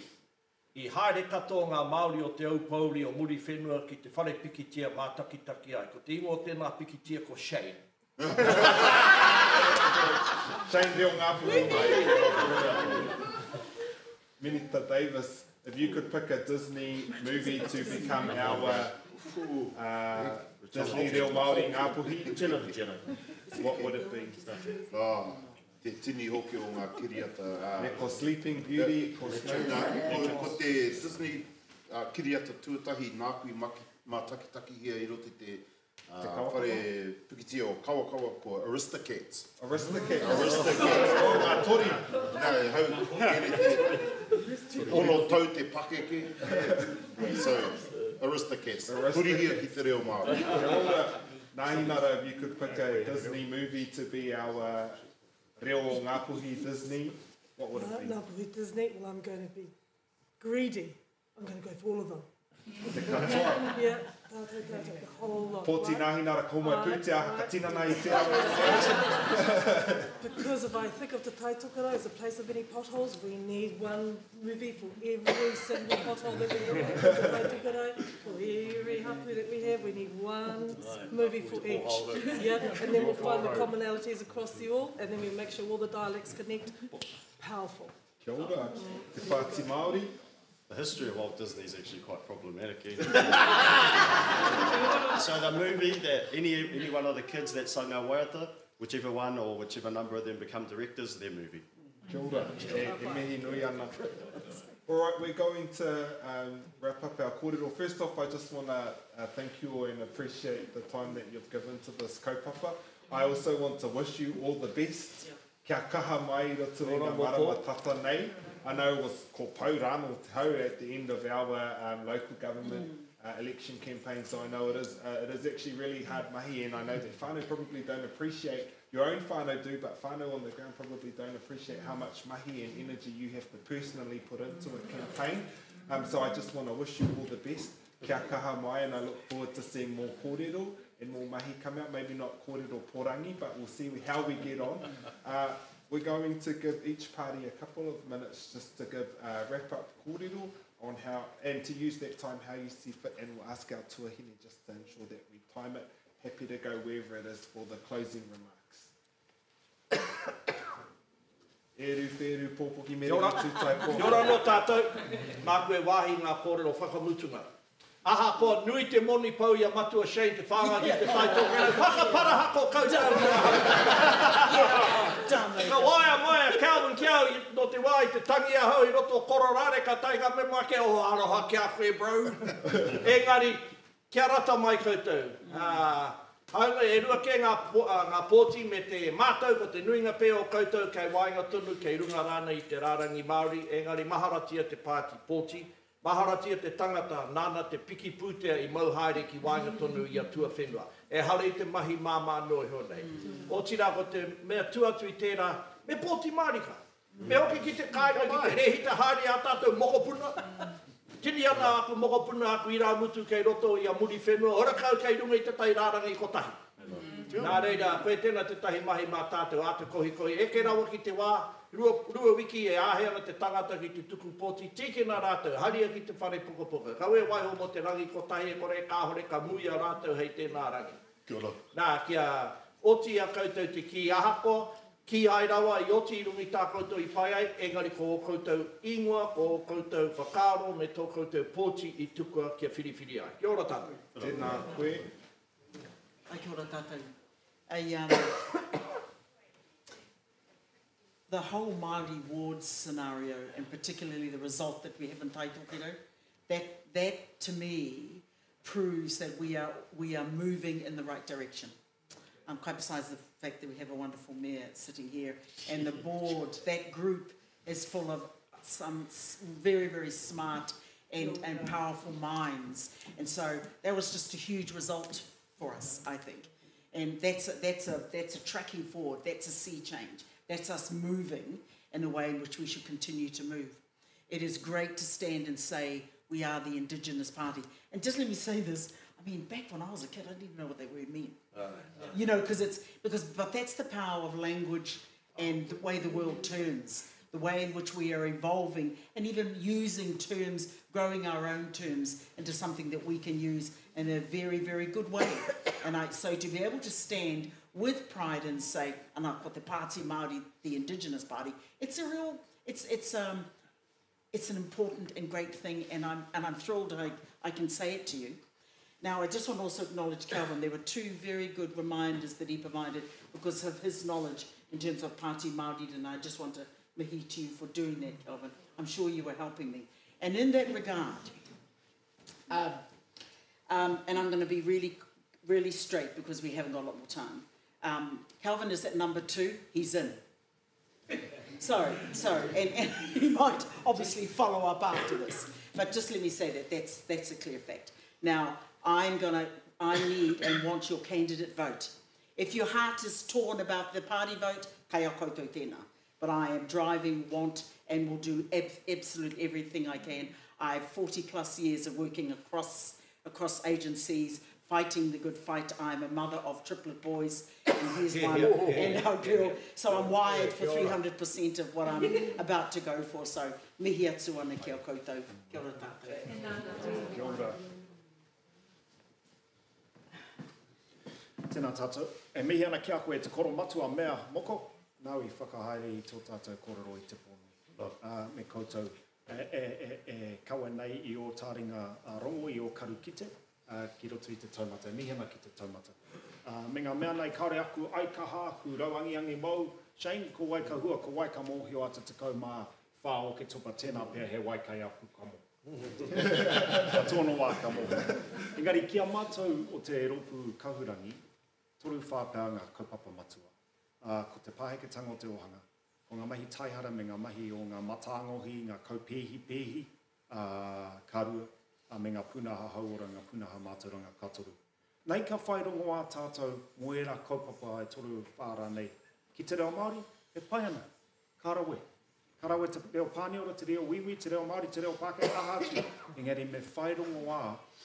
I haere katoa ngā Māori o Te Aupōuri o Muriwhenua ki te whare pikitia mātakitaki ai. Ko te ingoa o tēnā pikitia ko Shane. Shane Reo Ngāpuhi mai. Minita Davis, if you could pick a Disney movie to become our uh, Disney Reo Māori Ngāpuhi, what would it be? Oh, te tini hoki o ngā kiriata. Uh, Me ko Sleeping Beauty, ko Snow White. Ko, ko te Disney uh, kiriata tuatahi nāku i mātakitakihia i roto i te uh, te whare pikitia o Kawakawa ko Aristocats. Aristocats. Aristocats. Oh, ngā tori. Nā, hau, kere te ono tau te pakeke. So, Aristocats. Aristocats. Hurihia ki te reo Māori. Nāhinara, if you could pick a Disney movie to be our Reo o Ngāpuhi Disney, what would it be? Ngāpuhi Disney, well, I'm going to be greedy. I'm going to go for all of them. Te katoa. Yeah, tātou tātou, the whole lot. Pōti right? Nāhinara, ko mai pūtea, hakatinana i te awa. Because if I think of Te Tai Tokerau as a place of many potholes, we need one movie for every single pothole that we have in Te Tai Tokerau, for every hapu that we have, we need one movie for each. Yeah, and then we'll find the commonalities across the all, and then we make sure all the dialects connect. Powerful. Kia ora. Te Pāti Māori. The history of Walt Disney is actually quite problematic. Eh? so the movie that any, any one of the kids that sung our waiata, whichever one or whichever number of them become directors, their movie. Kia ora. E, e mihi nui ana. All right, we're going to um, wrap up our kōrero. First off, I just want to uh, thank you all and appreciate the time that you've given to this kaupapa. I also want to wish you all the best. Kia kaha mai i roto i ngā marama tata nei. I know it was ko pau rānō te hau at the end of our um, local government mm. uh, election campaign, so I know it is, uh, it is actually really hard mahi, and I know that whānau probably don't appreciate, your own whānau do, but whānau on the ground probably don't appreciate how much mahi and energy you have to personally put into a campaign. Um, so I just want to wish you all the best. Kia kaha mai, and I look forward to seeing more kōrero and more mahi come out. Maybe not kōrero porangi, but we'll see how we get on. Uh, we're going to give each party a couple of minutes just to give a wrap-up kōrero on how, and to use that time how you see fit, and we'll ask our tuahine just to ensure that we time it. Happy to go wherever it is for the closing remarks. Eru wheru pōpoki mere atu tai pō. Kia ora anō tātou, māku e wāhi ngā kōrero whakamutunga. Ahakoa nui te moni pau i a Matua Shane te whāngai ki Te Tai Tokerau, whakaparahako koutou ki ahau. Ka waea mai a Calvin ki au nō te wā i te tangi ahau i roto o Kororāreka ka tae ngā mema ake, oh aroha ki a koe bro. Engari, kia rata mai koutou. Hāunga e rua kē ngā, ngā pōti me te mātau ko te nuinga pea o koutou kei waenga tonu, kei runga rānei i te rārangi Māori, engari maharatia te pāti pōti, Maharatia te tangata nāna te piki pūtea i mau haere ki waenga tonu i a tuawhenua. Ehara i te mahi māmā noa iho nei. Otirā ko te mea tua atu i tērā, Me pōti mārika. Me hoki ki te kāinga ki te rēhita haere i ā tātou mokopuna. Tini ana aku mokopuna, aku irāmutu kei roto i a Muriwhenua, horakau kei runga i te tai rārangi kotahi. Nā reira, koe tēnā tētahi mahi mā tātou, āta kohikohi. Eke rawa ki te wā, rua wiki e āhei ana te tangata ki te tuku pōti, tīkina rātou, haria ki te whare pukapuka. Kaua e waiho mō te rangi kotahi e kore kāore ka muia rātou hei tēnā rangi. Kia ora. Nā, kia oti i a koutou te kī ahakoa, kīhai rawa i oti i runga i tā koutou i pai ai, engari ko ō koutou ingoa, ko ō koutou whakaaro me tō koutou pōti i tukua kia whiriwhiri ai. Kia ora tātou. Tēnā koe. Ai, kia ora tātou. A, um, the whole Māori wards scenario, and particularly the result that we have in Tai Tokerau, that, that to me proves that we are, we are moving in the right direction. Um, quite besides the fact that we have a wonderful mayor sitting here, and the board, that group is full of some very, very smart and, and powerful minds. And so that was just a huge result for us, I think. And that's a, that's a, that's a tracking forward, that's a sea change. That's us moving in a way in which we should continue to move. It is great to stand and say we are the Indigenous Party. And just let me say this, I mean, back when I was a kid, I didn't even know what that word meant. You know, because it's, because, but that's the power of language and the way the world turns, the way in which we are evolving and even using terms, growing our own terms into something that we can use in a very, very good way. And I, so to be able to stand with pride and say, ana ko te Pāti Māori, the Indigenous Party, it's a real, it's, it's, um, it's an important and great thing, and I'm, and I'm thrilled I, I can say it to you. Now, I just want to also acknowledge Kelvin. There were two very good reminders that he provided because of his knowledge in terms of Pāti Māori, and I just want to mihi to you for doing that, Kelvin. I'm sure you were helping me. And in that regard, um, um, and I'm going to be really, really straight because we haven't got a lot more time. Um, Kelvin is at number two. He's in. So, so, and, and he might obviously follow up after this. But just let me say that that's, that's a clear fact. Now, I'm gonna, I need and want your candidate vote. If your heart is torn about the party vote, kei a koutou tēnā. But I am driving, want, and will do ab absolutely everything I can. I have 40 plus years of working across, across agencies, fighting the good fight. I'm a mother of triplet boys, and here's one, and our girl. So I'm wired for 300% of what I'm about to go for. So mihi atu ana kia koutou. Kia ora tātou. Kia ora. Tēnā tātou. E mihi ana ki a koe te koro matua mea moko, nāu i whakahaere i tō tātou kōrero i te pō nei. Uh, me koutou e, e, e, e kawe nei i ō tāringa a rongo, i ō karu kite, uh, ki roto i te taumata. E mihi ana ki te taumata. Uh, me ngā mea nei kāore aku aikaha, aku rauangiangi mou, Shane, ko wai ka hua, ko wai ka mōhio ata 14 o Oketopa, tēnā pea he wai kai aku kamo. Ka tōna wā ka mōhio. Engari ki a mātou o te rōpū kahurangi, 3 whā pea ngā kaupapa matua. Ā, ko te pāheketanga o te ōhanga, ko ngā mahi taihara me ngā mahi o ngā matāngohi, ngā kaupēhipēhi, ā, ka rua, ā, me ngā pūnaha hauora, ngā pūnaha mātauranga ka toru. Nei ka whai rongoā tātou mō ērā kaupapa e 3 whā rānei ki te reo Māori, e pai ana, ka rawe. Ka rawe te reo Pāniora, te reo Wīwī, te reo Māori, te reo Pākehā, aha atu. Engari me whai rongoā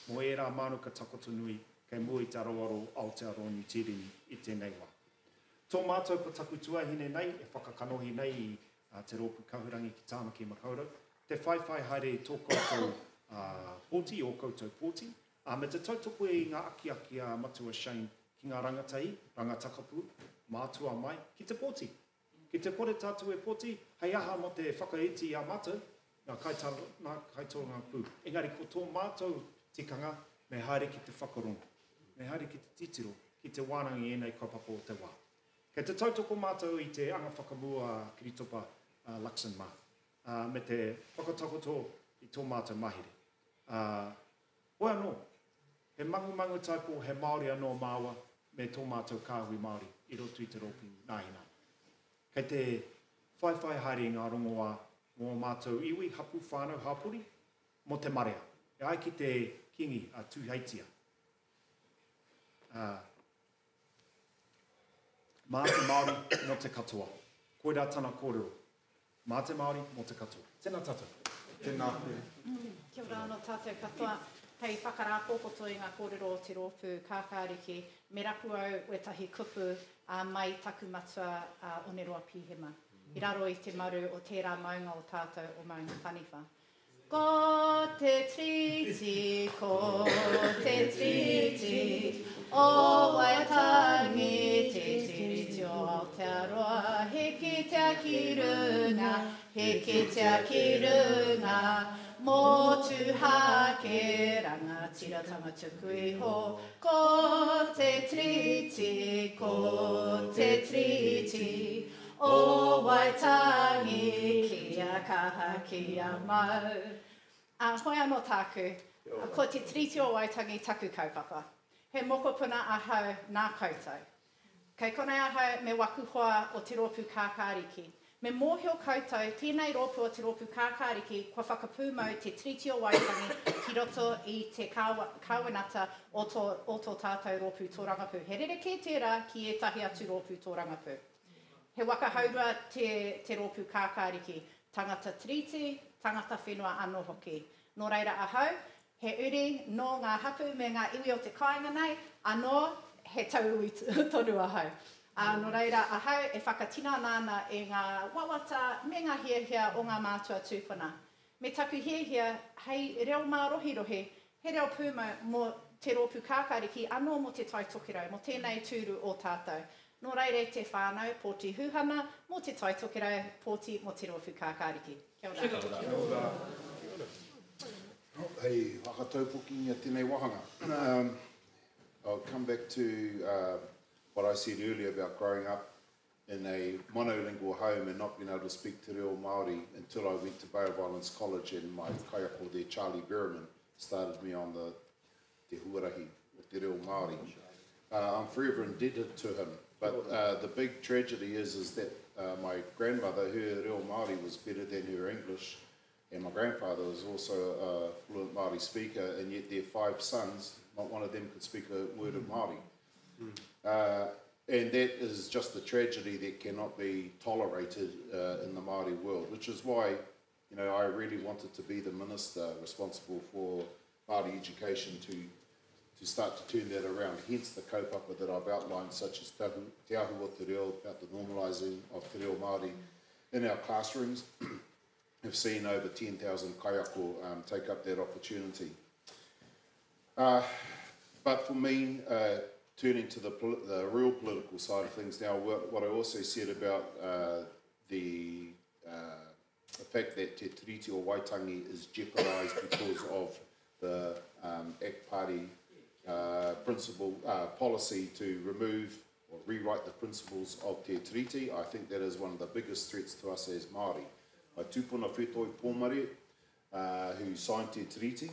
mō ērā mānuka takoto nui kei mua i te aroaro Aotearoa Niu Tīreni i tēnei wā. Tō mātou ko taku tuahine nei e whakakanohi nei i te rōpū kahurangi ki Tāmaki Makaurau, te whaiwhai haere i tō koutou pōti, ō koutou pōti, ā, me te tautoko i ngā akiaki a Matua Shane ki ngā rangatahi, rangatakapu, mātua mai, ki te pōti. Ki te kore tātou e pōti, hei aha mō te whakaiti i a mātou, ngā kaitōrangapū. Engari ko tō mātou tikanga, me haere ki te whakarongo, me haere ki te titiro, ki te wānanga i ēnei kaupapa o te wā. Kei te tautoko mātou i te anga whakamua a Kiritopa Luxon mā, me te whakatakoto i tō mātou mahere. Hoi anō, he mangumangu taupō, he Māori anō māua me tō mātou kāhui Māori i roto i te rōpū Nāhinā. Kei te whaiwhai haere i ngā rongoā mō ō mātou iwi, hapū, whānau, hapori, mō te marea. E ai ki te Kīngi a Tūheitia, ā, mā te Māori mō te katoa. Koirā tana kōrero. Mā te Māori, mō te katoa. Tēnā tātou. Tēnā koe. Kia ora anō tātou katoa. Hei whakarāpōpoto i ngā kōrero o te rōpū Kākāriki, me rapu au wētahi kupu mai taku matua a Oneroa Pīhema, i raro i te maru o tērā maunga o tātou o Maunga Taniwha. Ko te Tiriti, ko te Tiriti o Waitangi, te Tiriti o Aotearoa, hikitia ki runga, hikitia ki runga, motuhake, rangatiratanga tuku iho. Ko te Tiriti, ko te Tiriti o Waitangi, kia kaha, kia mau. Ā, hoi anō tāku, ko te Tiriti o Waitangi taku kaupapa. He mokopuna ahau nā koutou. Kei konei ahau me waku hoa o Te Rōpū Kākāriki. Me mōhio koutou, tēnei rōpū o Te Rōpū Kākāriki kua whakapūmau te Tiriti o Waitangi ki roto i te kāwenata o tō tātou rōpū tōrangapū. He rerekē tērā ki ētahi atu rōpū tōrangapū. He waka haurua te Te Rōpū Kākāriki, tangata tiriti, tangata whenua anō hoki. Nō reira ahau, he uri nō ngā hapū me ngā iwi o te kāinga nei, anō, he tauiwi tonu ahau. Ā, nō reira ahau e whakatinana ana i ngā wawata me ngā hiahia o ngā mātua tūpuna. Me taku hiahia hei reo mārohirohi, he reo pūmau mō Te Rōpū Kākāriki anō mō Te Tai Tokerau, mō tēnei tūru o tātou. Nō reira e te whānau, pōti huhana mō Te Tai Tokerau, pōti mō Te Rōpū Kākāriki. Kia ora. Kia ora. Hei whakataupokingia tēnei wāhanga. I'll come back to what I said earlier about growing up in a monolingual home and not being able to speak te reo Māori until I went to Bay of Islands College and my kaiako there, Charlie Berriman, started me on the te huarahi o te reo Māori. Uh, I'm forever indebted to him. But uh, the big tragedy is, is that uh, my grandmother, her reo Māori was better than her English, and my grandfather was also a fluent Māori speaker, and yet their five sons, not one of them could speak a word of Māori. Mm. And that is just a tragedy that cannot be tolerated uh, in the Māori world, which is why, you know, I really wanted to be the minister responsible for Māori education to to start to turn that around. Hence the kaupapa that I've outlined, such as Te Ahu o Te Reo, about the normalising of Te Reo Māori in our classrooms. Have seen over 10,000 kaiako um, take up that opportunity. Uh, but for me, uh, turning to the, the real political side of things now, what, what I also said about uh, the, uh, the fact that Te Tiriti o Waitangi is jeopardised because of the um, ACT Party uh, principle uh, policy to remove or rewrite the principles of Te Tiriti, I think that is one of the biggest threats to us as Māori. My tupuna whetoi Pōmare, uh, who signed Te Tiriti,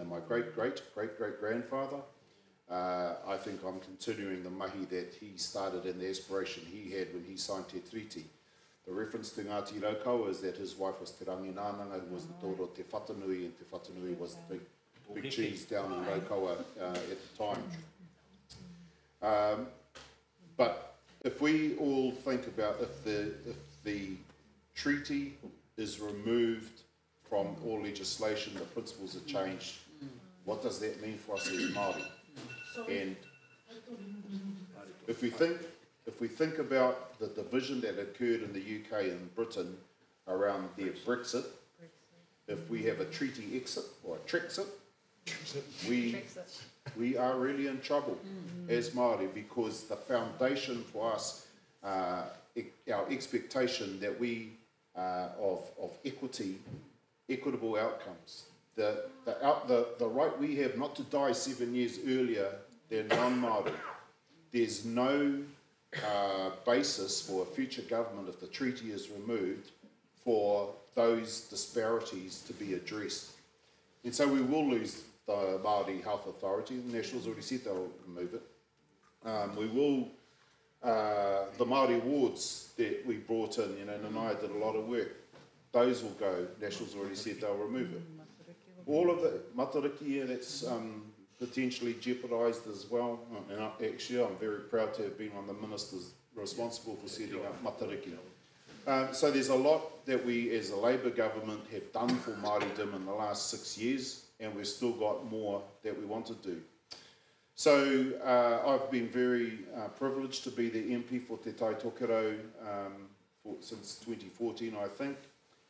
uh, my great-great-great-great-grandfather, uh, I think I'm continuing the mahi that he started and the aspiration he had when he signed Te Tiriti. The reference to Ngāti Raukawa is that his wife was Te Rangi Nānanga, who was the daughter of Te Whatanui, and Te Whatanui was the big, big cheese down in Raukawa uh, at the time. Um, but if we all think about if the, if the treaty is removed from all legislation, the principles are changed, what does that mean for us as Māori? And if we think if we think about the division that occurred in the UK and Britain around their Brexit, if we have a treaty exit or a Trexit, we, we are really in trouble mm. as Māori because the foundation for us, uh, our expectation that we uh, of, of equity, equitable outcomes, the, the, out, the, the right we have not to die seven years earlier than non-Māori. There's no uh, basis for a future government if the treaty is removed for those disparities to be addressed. And so we will lose the Māori Health Authority. The Nationals already said they'll remove it. Um, we will, uh, the Māori wards that we brought in, you know, Nanaia did a lot of work. Those will go. Nationals already said they'll remove it. All of the Matariki, yeah, that's um, potentially jeopardised as well. And I, actually, I'm very proud to have been one of the ministers responsible for setting up Matariki. So there's a lot that we as a Labour government have done for Māoridom in the last 6 years, and we've still got more that we want to do. So I've been very privileged to be the MP for Te Tai Tokerau since 2014, I think.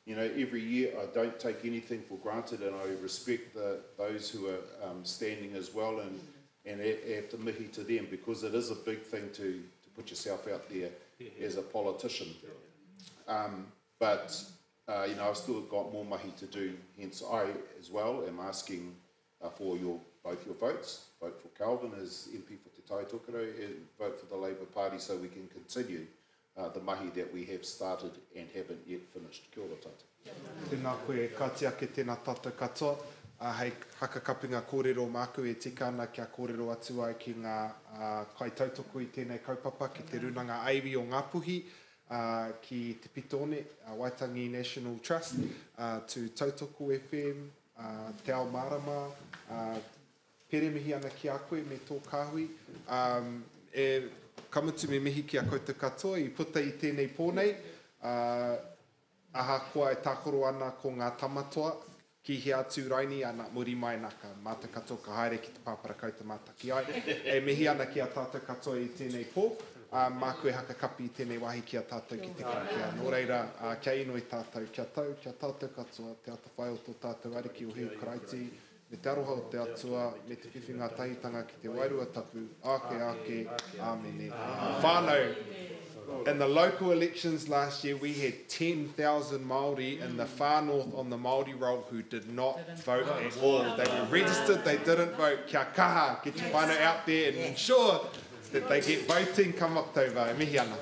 You know, every year I don't take anything for granted, and I respect those who are standing as well, and have to mihi to them, because it is a big thing to put yourself out there as a politician. But you know, I've still got more mahi to do, hence I as well am asking for both your votes. Vote for Kelvin as MP for Te Tai Tokerau, and vote for the Labour Party so we can continue the mahi that we have started and haven't yet finished. Kia ora tātou. Tēnā koe, ka tiake tēnā tātou katoa. Hei hakakapinga kōrero māku e tika ana kia kōrero atu ai ki ngā kaitautoko i tēnei kaupapa ki te Rūnanga Aiwi o Ngāpuhi, ki Te Pitoone, Waitangi National Trust, to Tautoko FM, Te Ao Mārama, Pere mihi ana ki a koe me tō kāhui. E, ka mutu me mihi ki a koutou katoa i puta i tēnei pō nei. Ahakoa e tākaro ana ko ngā tamatoa, ki hea atu raini ana muri mai nā ka mātou katoa ka haere ki te pāpara kauta mātaki ai. E mihi ana ki a tātou katoa i tēnei pō, māku e hakakapi i tēnei wāhi ki a tātou ki te karakia. Nō reira, kia inoi tātou, kia tau, kia tātou katoa te atawhai o tō tātou Ariki o Hēhu Karaiti, me te aroha o te Atua, me te whiwhinga tahitanga ki te Wairua Tapu, ake, ake, āmene. Whānau, in the local elections last year, we had 10,000 Māori in the far north on the Māori roll who did not vote at all. They were registered, they didn't vote. Kia kaha, get your whānau out there and ensure that they get voting come October. E mihi ana.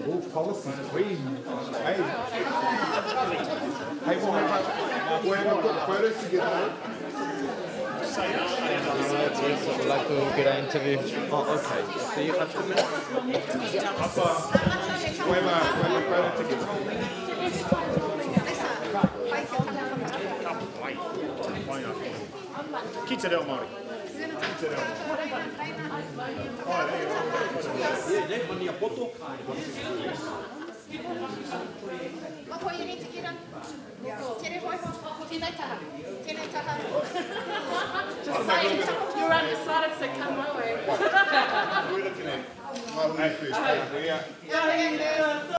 All policy queen. Hey. Hey, we'll have a quick photo together. I'd like to get an interview. Oh, okay. So you have 2 minutes. We'll have a photo together. Ki te reo Māori. Ki te reo Māori. Moko, you need to get on. Tere hoi ho. Tēnei taha. Tēnei taha. Just saying, you're undecided, so come my way. We're looking at Māori first.